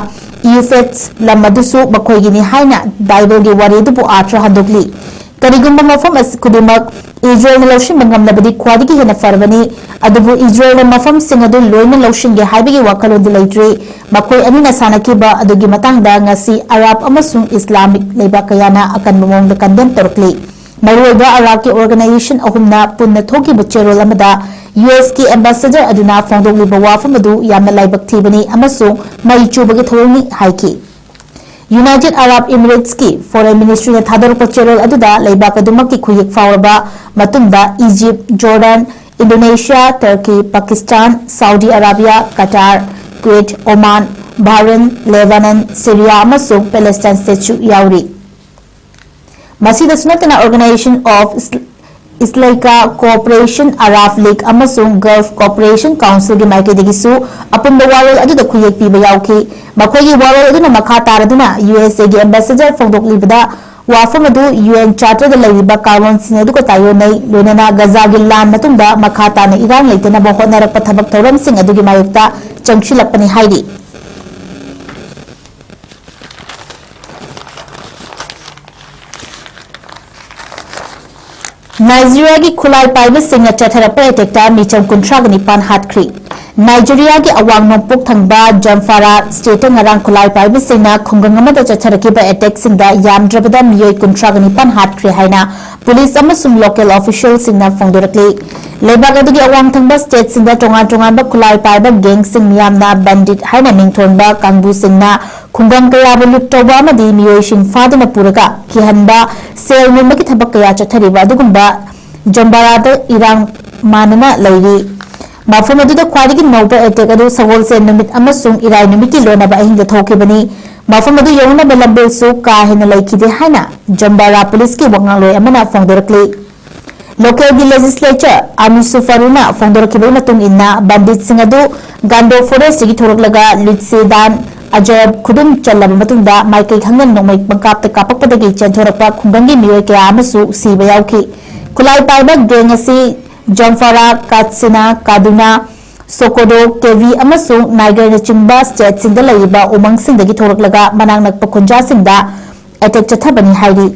ꯏꯎꯐ꯭ꯔꯦꯠꯁ ꯂꯝ ꯑꯗꯨꯁꯨ ꯃꯈꯣꯏꯒꯤꯅꯤ ꯍꯥꯏꯅ ꯕꯥꯏꯕꯜꯒꯤ ꯋꯥꯔꯤ ꯑꯗꯨꯕꯨ ꯑꯥꯔꯊ ꯍꯟꯗꯣꯛꯂꯤ꯫ ꯀꯔꯤꯒꯨꯝꯕ ꯃꯐꯝ ꯑꯁꯤ ꯈꯨꯗꯤꯡꯃꯛ ꯏꯖꯔꯦꯜꯅ ꯂꯧꯁꯤꯟꯕ ꯉꯝꯂꯕꯗꯤ ꯈ꯭ꯋꯥꯏꯗꯒꯤ ꯍꯦꯟꯅ ꯐꯔꯕꯅꯤ, ꯑꯗꯨꯕꯨ ꯏꯖꯔꯦꯜꯅ ꯃꯐꯝꯁꯤꯡ ꯑꯗꯨ ꯂꯣꯏꯅ ꯂꯧꯁꯤꯟꯒꯦ ꯍꯥꯏꯕꯒꯤ ꯋꯥꯈꯜꯂꯣꯟꯗꯤ ꯂꯩꯇ꯭ꯔꯤ꯫ ꯃꯈꯣꯏ ꯑꯅꯤꯅ ꯁꯥꯟꯅꯈꯤꯕ ꯑꯗꯨꯒꯤ ꯃꯇꯥꯡꯗ ꯉꯁꯤ ꯑꯔꯥꯕ ꯑꯃꯁꯨꯡ ꯏꯁꯂꯥꯃꯤꯛ ꯂꯩꯕꯥꯛ ꯀꯌꯥꯅ ꯑꯀꯟꯕ ꯃꯑꯣꯡꯗ condemn ꯇꯧꯔꯛꯂꯤ꯫ ꯃꯔꯨꯑꯣꯏꯕ ꯑꯔꯥꯕꯀꯤ organization ꯑꯍꯨꯝꯅ ꯄꯨꯟꯅ ꯊꯣꯛꯈꯤꯕ ꯆꯦꯔꯣꯜ ꯑꯃꯗ ꯌꯨ ꯑꯦꯁ ꯀꯤ ambassador ꯑꯗꯨꯅ ꯐꯣꯡꯗꯣꯛꯂꯤꯕ ꯋꯥꯐꯝ ꯑꯗꯨ ꯌꯥꯝꯅ ꯂꯥꯏꯕꯛ ꯊꯤꯕꯅꯤ ꯑꯃꯁꯨꯡ ꯃꯩ ꯆꯨꯕꯒꯤ ꯊꯧꯑꯣꯡꯅꯤ ꯍꯥꯏꯈꯤ꯫ United Arab Emirates ꯀꯤ Foreign Ministry ꯅ ꯊꯥꯗꯣꯔꯛꯄ ꯆꯦꯔꯣꯜ ꯑꯗꯨꯗ ꯂꯩꯕꯥꯛ ꯑꯗꯨꯃꯛꯀꯤ ꯈꯨꯌꯦꯛ ꯐꯥꯎꯔꯕ ꯃꯇꯨꯡꯗ Egypt, Jordan, Indonesia, Turkey, Pakistan, Saudi Arabia, Qatar, Kuwait, Oman, Bahrain, Lebanon, Syria ꯑꯃꯁꯨꯡ ꯄꯦꯂꯦꯁꯇꯥꯏꯟ states ꯁꯨ ꯌꯥꯎꯔꯤ꯫ ꯃꯁꯤꯗꯁꯨ ꯅꯠꯇꯅ Organization of Is-, Islamic Cooperation, Arab League ꯑꯃꯁꯨꯡ Gulf Cooperation Council ꯒꯤ ꯃꯥꯏꯀꯩꯗꯒꯤꯁꯨ ꯑꯄꯨꯟꯕ ꯋꯥꯔꯣꯜ ꯑꯗꯨꯗ ꯈꯨꯌꯦꯛ ꯄꯤꯕ ꯌꯥꯎꯈꯤ꯫ ꯃꯈꯣꯏꯒꯤ ꯋꯥꯔꯣꯜ ꯑꯗꯨꯅ ꯃꯈꯥ ꯇꯥꯔꯗꯨꯅ ꯌꯨ ꯑꯦꯁ ꯑꯦ ꯒꯤ ambassador ꯐꯣꯡꯗꯣꯛꯂꯤꯕꯗ ꯋꯥꯐꯝ ꯑꯗꯨ ꯌꯨ ꯑꯦꯟ Charter ꯗ ꯂꯩꯔꯤꯕ ꯀꯥꯡꯂꯣꯟꯁꯤꯡ ꯑꯗꯨꯒ ꯇꯥꯏꯑꯣꯟꯅꯩ, ꯂꯣꯏꯅꯅ ꯒꯖꯥꯒꯤ ꯂꯥꯟ ꯃꯇꯨꯡꯗ ꯃꯈꯥ ꯇꯥꯅ ꯏꯔꯥꯡ ꯂꯩꯇꯅꯕ ꯍꯣꯠꯅꯔꯛꯄ ꯊꯕꯛ ꯊꯧꯔꯝꯁꯤꯡ ꯑꯗꯨꯒꯤ ꯃꯥꯌꯣꯛꯇ ꯆꯪꯁꯤꯜꯂꯛꯄꯅꯤ ꯍꯥꯏꯔꯤ꯫ ꯅꯥꯏꯖꯤꯔꯤꯌꯥꯒꯤ ꯈꯨꯠꯂꯥꯏ ꯄꯥꯏꯕꯁꯤꯡꯅ ꯆꯠꯊꯔꯛꯄ attack ꯇ ꯃꯤꯆꯝ ꯀꯨꯟꯊ꯭ꯔꯥꯒ ꯅꯤꯄꯥꯟ ꯍꯥꯠꯈ꯭ꯔꯤ꯫ ꯅꯥꯏꯖꯤꯔꯤꯌꯥꯒꯤ ꯑꯋꯥꯡ ꯅꯣꯡꯄꯣꯛ ꯊꯪꯕ ꯖꯝꯐꯥꯔꯥ state ꯇ ꯉꯔꯥꯡ ꯈꯨꯠꯂꯥꯏ ꯄꯥꯏꯕꯁꯤꯡꯅ ꯈꯨꯡꯒꯪ ꯑꯃꯗ ꯆꯠꯊꯔꯛꯈꯤꯕ attack ꯁꯤꯡꯗ ꯌꯥꯝꯗ꯭ꯔꯕꯗ ꯃꯤꯑꯣꯏ ꯀꯨꯟꯊ꯭ꯔꯥꯒ ꯅꯤꯄꯥꯟ ꯍꯥꯠꯈ꯭ꯔꯦ ꯍꯥꯏꯅ ꯄꯨꯂꯤꯁ ꯑꯃꯁꯨꯡ local official ꯁꯤꯡꯅ ꯐꯣꯡꯗꯣꯔꯛꯂꯤ꯫ ꯂꯩꯕꯥꯛ ꯑꯗꯨꯒꯤ ꯑꯋꯥꯡ ꯊꯪꯕ state ꯁꯤꯡꯗ ꯇꯣꯉꯥꯟ ꯇꯣꯉꯥꯟꯕ ꯈꯨꯠꯂꯥꯏ ꯄꯥꯏꯕ gang ꯁꯤꯡ ꯃꯤꯌꯥꯝꯅ bandit ꯍꯥꯏꯅ ꯃꯤꯡꯊꯣꯟꯕ ꯀꯥꯡꯕꯨꯁꯤꯡꯅ ꯈꯨꯡꯒꯪ ꯀꯌꯥꯕꯨ loot ꯇꯧꯕ ꯑꯃꯗꯤ ꯃꯤꯑꯣꯏꯁꯤꯡ ꯐꯥꯗꯨꯅ ꯄꯨꯔꯒ ꯀꯤꯍꯟꯕ, ꯁꯦꯜ ꯃꯨꯟꯕꯒꯤ ꯊꯕꯛ ꯀꯌꯥ ꯆꯠꯊꯔꯤꯕ ꯑꯗꯨꯒꯨꯝꯕ ꯖꯝꯕꯥꯔꯥꯗ ꯏꯔꯥꯡ ꯃꯥꯟꯅꯅ ꯂꯩꯔꯤ꯫ ꯃꯐꯝ ꯑꯗꯨꯗ ꯈ꯭ꯋꯥꯏꯗꯒꯤ ꯅꯧꯕ ꯑꯦꯇꯦꯛ ꯑꯗꯨ ꯁꯒꯣꯜꯁꯦꯟ ꯅꯨꯃꯤꯠ ꯑꯃꯁꯨꯡ ꯏꯔꯥꯏ ꯅꯨꯃꯤꯠꯀꯤ ꯂꯣꯟꯅꯕ ꯑꯍꯤꯡꯗ ꯊꯣꯛꯈꯤꯕꯅꯤ꯫ ꯃꯐꯝ ꯑꯗꯨ ꯌꯧꯅꯕ ꯂꯝꯕꯦꯜꯁꯨ ꯀꯥ ꯍꯦꯟꯅ ꯂꯩꯈꯤꯗꯦ ꯍꯥꯏꯅ ꯖꯝꯕꯥꯔꯥ ꯄꯨꯂꯤꯁꯀꯤ ꯋꯥꯉꯥꯡꯂꯣꯏ ꯑꯃꯅ ꯐꯣꯡꯗꯣꯔꯛꯂꯤ꯫ ꯂꯣꯀꯦꯜꯒꯤ ꯂꯦꯖꯤꯁꯂꯦꯆꯔ ꯑꯃꯤꯁꯨ ꯐꯔꯨꯅ ꯐꯣꯡꯗꯣꯔꯛꯈꯤꯕꯒꯤ ꯃꯇꯨꯡ ꯏꯟꯅ, ꯕꯟꯗꯤꯠꯁꯤꯡ ꯑꯗꯨ ꯒꯥꯟꯗꯣ ꯐꯣꯔꯦꯁꯇꯒꯤ ꯊꯣꯔꯛꯂꯒ ꯂꯤꯠꯁꯦꯗꯥꯟ ꯑꯖꯔꯕ ꯈꯨꯗꯨꯝ ꯆꯜꯂꯕ ꯃꯇꯨꯡꯗ ꯃꯥꯏꯀꯩ ꯈꯪꯗꯅ ꯅꯣꯡꯃꯩ ꯄꯪꯀꯥꯞꯇ ꯀꯥꯞꯄꯛꯄꯗꯒꯤ ꯆꯦꯟꯊꯣꯔꯛꯄ ꯈꯨꯡꯒꯪꯒꯤ ꯃꯤꯑꯣꯏ ꯀꯌꯥ ꯑꯃꯁꯨ ꯁꯤꯕ ꯌꯥꯎꯈꯤ꯫ ꯈꯨꯠꯂꯥꯏ ꯄꯥꯏꯕ ꯒꯦꯡ ꯑꯁꯤ ꯖꯝꯐꯥꯔꯥ, ꯀꯥꯠꯁꯤꯅꯥ, ꯀꯥꯗꯨꯅꯥ, ꯁꯣꯀꯣꯗꯣ, ꯀꯦꯚꯤ ꯑꯃꯁꯨꯡ ꯅꯥꯏꯒꯔꯅꯆꯤꯡꯕ ꯁ꯭ꯇꯦꯠꯁꯤꯡꯗ ꯂꯩꯔꯤꯕ ꯎꯃꯪꯁꯤꯡꯗꯒꯤ ꯊꯣꯔꯛꯂꯒ ꯃꯅꯥꯛ ꯅꯛꯄ ꯈꯨꯟꯖꯥꯁꯤꯡꯗ ꯑꯦꯇꯦꯛ ꯆꯠꯊꯕꯅꯤ ꯍꯥꯏꯔꯤ꯫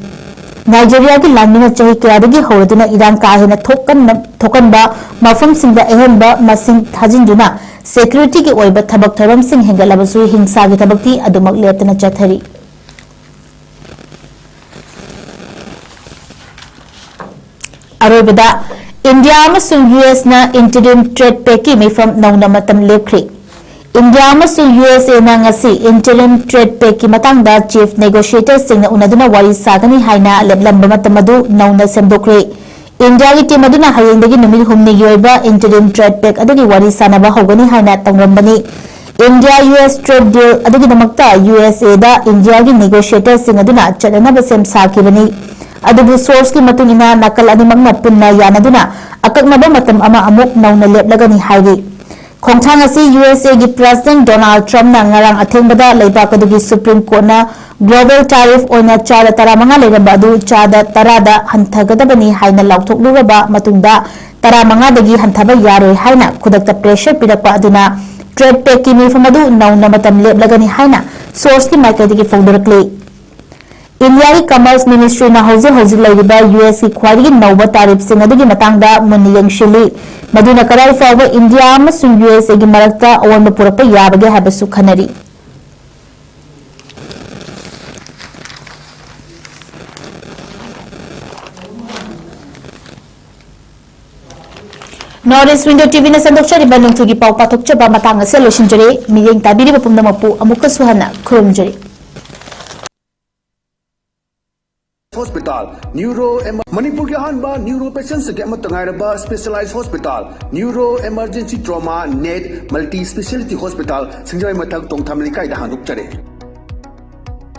ꯅꯥꯏꯖꯦꯔꯤꯌꯥꯒꯤ ꯂꯥꯟꯃꯤꯅ ꯆꯍꯤ ꯀꯌꯥꯗꯒꯤ ꯍꯧꯔꯗꯨꯅ ꯏꯔꯥꯡ ꯀꯥ ꯍꯦꯟꯅ ꯊꯣꯛꯀꯟꯅ-, ꯊꯣꯛꯀꯟꯕ ꯃꯐꯝꯁꯤꯡꯗ ꯑꯍꯦꯟꯕ ꯃꯁꯤꯡ ꯊꯥꯖꯤꯟꯗꯨꯅ ꯁꯦꯀ꯭ꯌꯨꯔꯤꯇꯤꯒꯤ ꯑꯣꯏꯕ ꯊꯕꯛ ꯊꯧꯔꯝꯁꯤꯡ ꯍꯦꯟꯒꯠꯂꯕꯁꯨ ꯍꯤꯡꯁꯥꯒꯤ ꯊꯕꯛꯇꯤ ꯑꯗꯨꯃꯛ ꯂꯦꯞꯇꯅ ꯆꯠꯊꯔꯤ꯫ ꯑꯔꯣꯏꯕꯗ, ꯏꯟꯗꯤꯌꯥ ꯑꯃꯁꯨꯡ ꯌꯨ ꯑꯦꯁꯅ interim trade pactꯀꯤ ꯃꯤꯐꯝ ꯅꯧꯅ ꯃꯇꯝ ꯂꯦꯞꯈ꯭ꯔꯦ꯫ ꯏꯟꯗꯤꯌꯥ ꯑꯃꯁꯨꯡ ꯌꯨ ꯑꯦꯁ ꯑꯦꯅ ꯉꯁꯤ interim trade pactꯀꯤ ꯃꯇꯥꯡꯗ chief negotiatorꯁꯤꯡꯅ ꯎꯅꯗꯨꯅ ꯋꯥꯔꯤ ꯁꯥꯒꯅꯤ ꯍꯥꯏꯅ ꯂꯦꯞꯂꯝꯕ ꯃꯇꯝ ꯑꯗꯨ ꯅꯧꯅ ꯁꯦꯝꯗꯣꯛꯈ꯭ꯔꯦ꯫ ꯏꯟꯗꯤꯌꯥꯒꯤ team ꯑꯗꯨꯅ ꯍꯌꯦꯡꯗꯒꯤ ꯅꯨꯃꯤꯠ ꯍꯨꯝꯅꯤꯒꯤ ꯑꯣꯏꯕ interim trade pact ꯑꯗꯨꯒꯤ ꯋꯥꯔꯤ ꯁꯥꯅꯕ ꯍꯧꯒꯅꯤ ꯍꯥꯏꯅ ꯇꯧꯔꯝꯕꯅꯤ꯫ India U S trade deal ꯑꯗꯨꯒꯤꯗꯃꯛꯇ ꯌꯨ ꯑꯦꯁ ꯑꯦꯗ ꯏꯟꯗꯤꯌꯥꯒꯤ negotiatorꯁꯤꯡ ꯑꯗꯨꯅ ꯆꯠꯅꯅꯕ ꯁꯦꯝ ꯁꯥꯈꯤꯕꯅꯤ꯫ ꯑꯗꯨꯕꯨ sourceꯀꯤ ꯃꯇꯨꯡ ꯏꯟꯅ ꯅꯥꯀꯜ ꯑꯅꯤꯃꯛꯅ ꯄꯨꯟꯅ ꯌꯥꯅꯗꯨꯅ ꯑꯀꯛꯅꯕ ꯃꯇꯝ ꯑꯃ ꯑꯃꯨꯛ ꯅꯧꯅ ꯂꯦꯞꯂꯒꯅꯤ ꯍꯥꯏꯔꯤ꯫ ꯈꯣꯡꯊꯥꯡ ꯑꯁꯤ ꯌꯨ ꯑꯦꯁ ꯑꯦꯒꯤ President Donald Trumpꯅ ꯉꯔꯥꯡ ꯑꯊꯦꯡꯕꯗ ꯂꯩꯕꯥꯛ ꯑꯗꯨꯒꯤ Supreme Courtꯅ global tariff ꯑꯣꯏꯅ ꯆꯥꯗ ꯇꯔꯥꯃꯉꯥ ꯂꯩꯔꯝꯕ ꯑꯗꯨ ꯆꯥꯗ ꯇꯔꯥꯗ ꯍꯟꯊꯒꯗꯕꯅꯤ ꯍꯥꯏꯅ ꯂꯥꯎꯊꯣꯛꯂꯨꯔꯕ ꯃꯇꯨꯡꯗ, ꯇꯔꯥꯃꯉꯥꯗꯒꯤ ꯍꯟꯊꯕ ꯌꯥꯔꯣꯏ ꯍꯥꯏꯅ ꯈꯨꯗꯛꯇ pressure ꯄꯤꯔꯛꯄ ꯑꯗꯨꯅ trade pactꯀꯤ ꯃꯤꯐꯝ ꯑꯗꯨ ꯅꯧꯅ ꯃꯇꯝ ꯂꯦꯞꯂꯒꯅꯤ ꯍꯥꯏꯅ sourceꯀꯤ ꯃꯥꯏꯀꯩꯗꯒꯤ ꯐꯣꯡꯗꯣꯔꯛꯂꯤ꯫ ꯏꯟꯗꯤꯌꯥꯒꯤ Commerce Ministryꯅ ꯍꯧꯖꯤꯛ ꯍꯧꯖꯤꯛ ꯂꯩꯔꯤꯕ ꯌꯨ ꯑꯦꯁꯀꯤ ꯈ꯭ꯋꯥꯏꯗꯒꯤ ꯅꯧꯕ tariffꯁꯤꯡ ꯑꯗꯨꯒꯤ ꯃꯇꯥꯡꯗ ꯃꯨꯟꯅ ꯌꯦꯡꯁꯤꯜꯂꯤ, ꯃꯗꯨꯅ ꯀꯗꯥꯏ ꯐꯥꯎꯕ ꯏꯟꯗꯤꯌꯥ ꯑꯃꯁꯨꯡ ꯌꯨ ꯑꯦꯁ ꯑꯦꯒꯤ ꯃꯔꯛꯇ ꯑꯑꯣꯟꯕ ꯄꯨꯔꯛꯄ ꯌꯥꯕꯒꯦ ꯍꯥꯏꯕꯁꯨ ꯈꯟꯅꯔꯤ꯫ North East Window TVꯅ ꯁꯟꯗꯣꯛꯆꯔꯤꯕ ꯅꯣꯡꯊꯨꯒꯤ ꯄꯥꯎ ꯄꯥꯊꯣꯛꯆꯕ ꯃꯇꯥꯡ ꯑꯁꯤꯗ ꯂꯣꯏꯁꯤꯟꯖꯔꯦ꯫ ꯃꯤꯠꯌꯦꯡ ꯇꯥꯕꯤꯔꯤꯕ ꯄꯨꯝꯅꯃꯛꯄꯨ ꯑꯃꯨꯛꯀꯁꯨ ꯍꯟꯅ ꯈꯨꯔꯨꯝꯖꯔꯤ꯫ Hospital, Neuro Emer- ꯃꯅꯤꯄꯨꯔꯒꯤ ꯑꯍꯥꯟꯕ ꯅ꯭ꯌꯨꯔꯣ ꯄꯦꯁꯦꯟꯁꯤꯡꯒꯤ ꯑꯃꯠꯇ ꯉꯥꯏꯔꯕ specialized hospital, Neuro Emergency Trauma Net Multi Speciality Hospital, ꯁꯤꯡꯖꯃꯩ ꯃꯊꯛ ꯇꯣꯡꯊꯥꯝ ꯂꯩꯀꯥꯏꯗ ꯍꯥꯡꯗꯣꯛꯆꯔꯦ꯫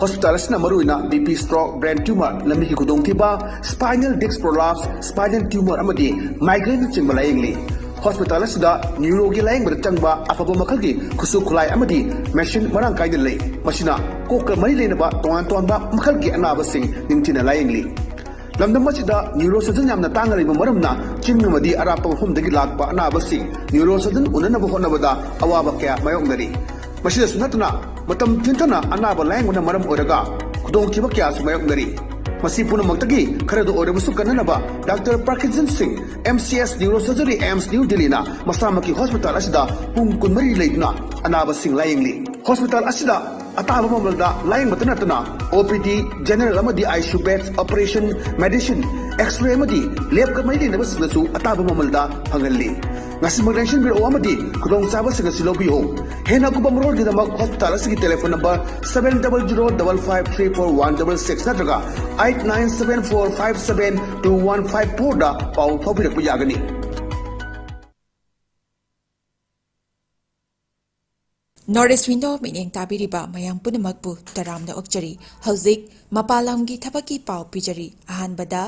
ꯍꯣꯁꯄꯤꯇꯥꯜ ꯑꯁꯤꯅ ꯃꯔꯨꯑꯣꯏꯅ BP stroke, brain tumor, ꯂꯝꯕꯤꯒꯤ ꯈꯨꯗꯣꯡꯊꯤꯕ, spinal disc prolapse, spinal tumor ꯑꯃꯗꯤ migraineꯅꯆꯤꯡꯕ ꯂꯥꯌꯦꯡꯂꯤ꯫ ꯍꯣꯁꯄꯤꯇꯥꯜ ꯑꯁꯤꯗ ꯅ꯭ꯌꯨꯔꯣꯒꯤ ꯂꯥꯌꯦꯡꯕꯗ ꯆꯪꯕ ꯑꯐꯕ ꯃꯈꯜꯒꯤ ꯈꯨꯠꯁꯨ ꯈꯨꯠꯂꯥꯏ ꯑꯃꯗꯤ ꯃꯦꯁꯤꯟ ꯃꯔꯥꯡ ꯀꯥꯏꯅ ꯂꯩ꯫ ꯃꯁꯤꯅ ꯀꯣꯛꯀ ꯃꯔꯤ ꯂꯩꯅꯕ ꯇꯣꯉꯥꯟ ꯇꯣꯉꯥꯟꯕ ꯃꯈꯜꯒꯤ ꯑꯅꯥꯕꯁꯤꯡ ꯅꯤꯡꯊꯤꯅ ꯂꯥꯌꯦꯡꯂꯤ꯫ ꯂꯝꯗꯝ ꯑꯁꯤꯗ ꯅ꯭ꯌꯨꯔꯣ ꯁꯔꯖꯟ ꯌꯥꯝꯅ ꯇꯥꯡꯅ ꯂꯩꯕ ꯃꯔꯝꯅ ꯆꯤꯡ ꯑꯃꯗꯤ ꯑꯔꯥꯞꯄ ꯃꯐꯝꯗꯒꯤ ꯂꯥꯛꯄ ꯑꯅꯥꯕꯁꯤꯡ ꯅ꯭ꯌꯨꯔꯣ ꯁꯔꯖꯟ ꯎꯅꯅꯕ ꯍꯣꯠꯅꯕꯗ ꯑꯋꯥꯕ ꯀꯌꯥ ꯃꯥꯌꯣꯛꯅꯔꯤ꯫ ꯃꯁꯤꯗꯁꯨ ꯅꯠꯇꯅ ꯃꯇꯝ ꯊꯦꯡꯊꯅ ꯑꯅꯥꯕ ꯂꯥꯌꯦꯡꯕꯅ ꯃꯔꯝ ꯑꯣꯏꯔꯒ ꯈꯨꯗꯣꯡꯊꯤꯕ ꯀꯌꯥꯁꯨ ꯃꯥꯌꯣꯛꯅꯔꯤ꯫ ꯃꯁꯤ ꯄꯨꯝꯅꯃꯛꯇꯒꯤ ꯈꯔꯗ ꯑꯣꯏꯔꯕꯁꯨ ꯀꯟꯅꯅꯕ ꯗꯥꯛꯇꯔ ꯄ꯭ꯔꯀꯤꯖꯟ ꯁꯤꯡ, MCS Neurosurgery, AIIMS New Delhiꯅ ꯃꯁꯥꯃꯛꯀꯤ ꯍꯣꯁꯄꯤꯇꯥꯜ ꯑꯁꯤꯗ ꯄꯨꯡ ꯀꯨꯟꯃꯔꯤ ꯂꯩꯗꯨꯅ ꯑꯅꯥꯕꯁꯤꯡ ꯂꯥꯌꯦꯡꯂꯤ꯫ ꯍꯣꯁꯄꯤꯇꯥꯜ ꯑꯁꯤꯗ ꯑꯇꯥꯕ ꯃꯃꯜꯗ ꯂꯥꯌꯦꯡꯕꯇ ꯅꯠꯇꯅ OPD, general ꯑꯃꯗꯤ ICU beds, operation, medicine, X-ray ꯑꯃꯗꯤ ꯂꯦꯕꯀ ꯃꯔꯤ ꯂꯩꯅꯕꯁꯤꯡꯗꯁꯨ ꯑꯇꯥꯕ ꯃꯃꯜꯗ ꯐꯪꯍꯜꯂꯤ꯫ ꯉꯁꯤꯃꯛ ꯂꯦꯡꯁꯤꯟꯕꯤꯔꯛꯎ ꯑꯃꯗꯤ ꯈꯨꯗꯣꯡꯆꯥꯕꯁꯤꯡ ꯑꯁꯤ ꯂꯧꯕꯤꯌꯨ꯫ ꯍꯦꯟꯅ ꯑꯀꯨꯞꯄ ꯃꯔꯣꯜꯒꯤꯗꯃꯛ ꯍꯣꯁꯄꯤꯇꯥꯜ ꯑꯁꯤꯒꯤ telephone number seven double zero double five three four one double six ꯅꯠꯇ꯭ꯔꯒ eight nine seven four five seven two one five fourꯗ ꯄꯥꯎ ꯐꯥꯎꯕꯤꯔꯛꯄ ꯌꯥꯒꯅꯤ꯫ North East Window ꯃꯤꯠꯌꯦꯡ ꯇꯥꯕꯤꯔꯤꯕ ꯃꯌꯥꯝ ꯄꯨꯝꯅꯃꯛꯄꯨ ꯇꯔꯥꯝꯅ ꯑꯣꯛꯆꯔꯤ꯫ ꯍꯧꯖꯤꯛ ꯃꯄꯥꯟ ꯂꯝꯒꯤ ꯊꯕꯛꯀꯤ ꯄꯥꯎ ꯄꯤꯖꯔꯤ꯫ ꯑꯍꯥꯟꯕꯗ,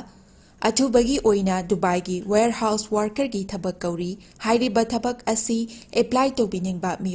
ꯑꯊꯨꯕꯒꯤ ꯑꯣꯏꯅ ꯗꯨꯕꯥꯏꯒꯤ warehouse workerꯒꯤ ꯊꯕꯛ ꯀꯧꯔꯤ꯫ ꯍꯥꯏꯔꯤꯕ ꯊꯕꯛ ꯑꯁꯤ apply ꯇꯧꯕꯤꯅꯤꯡꯕ ꯃꯤꯑꯣꯏ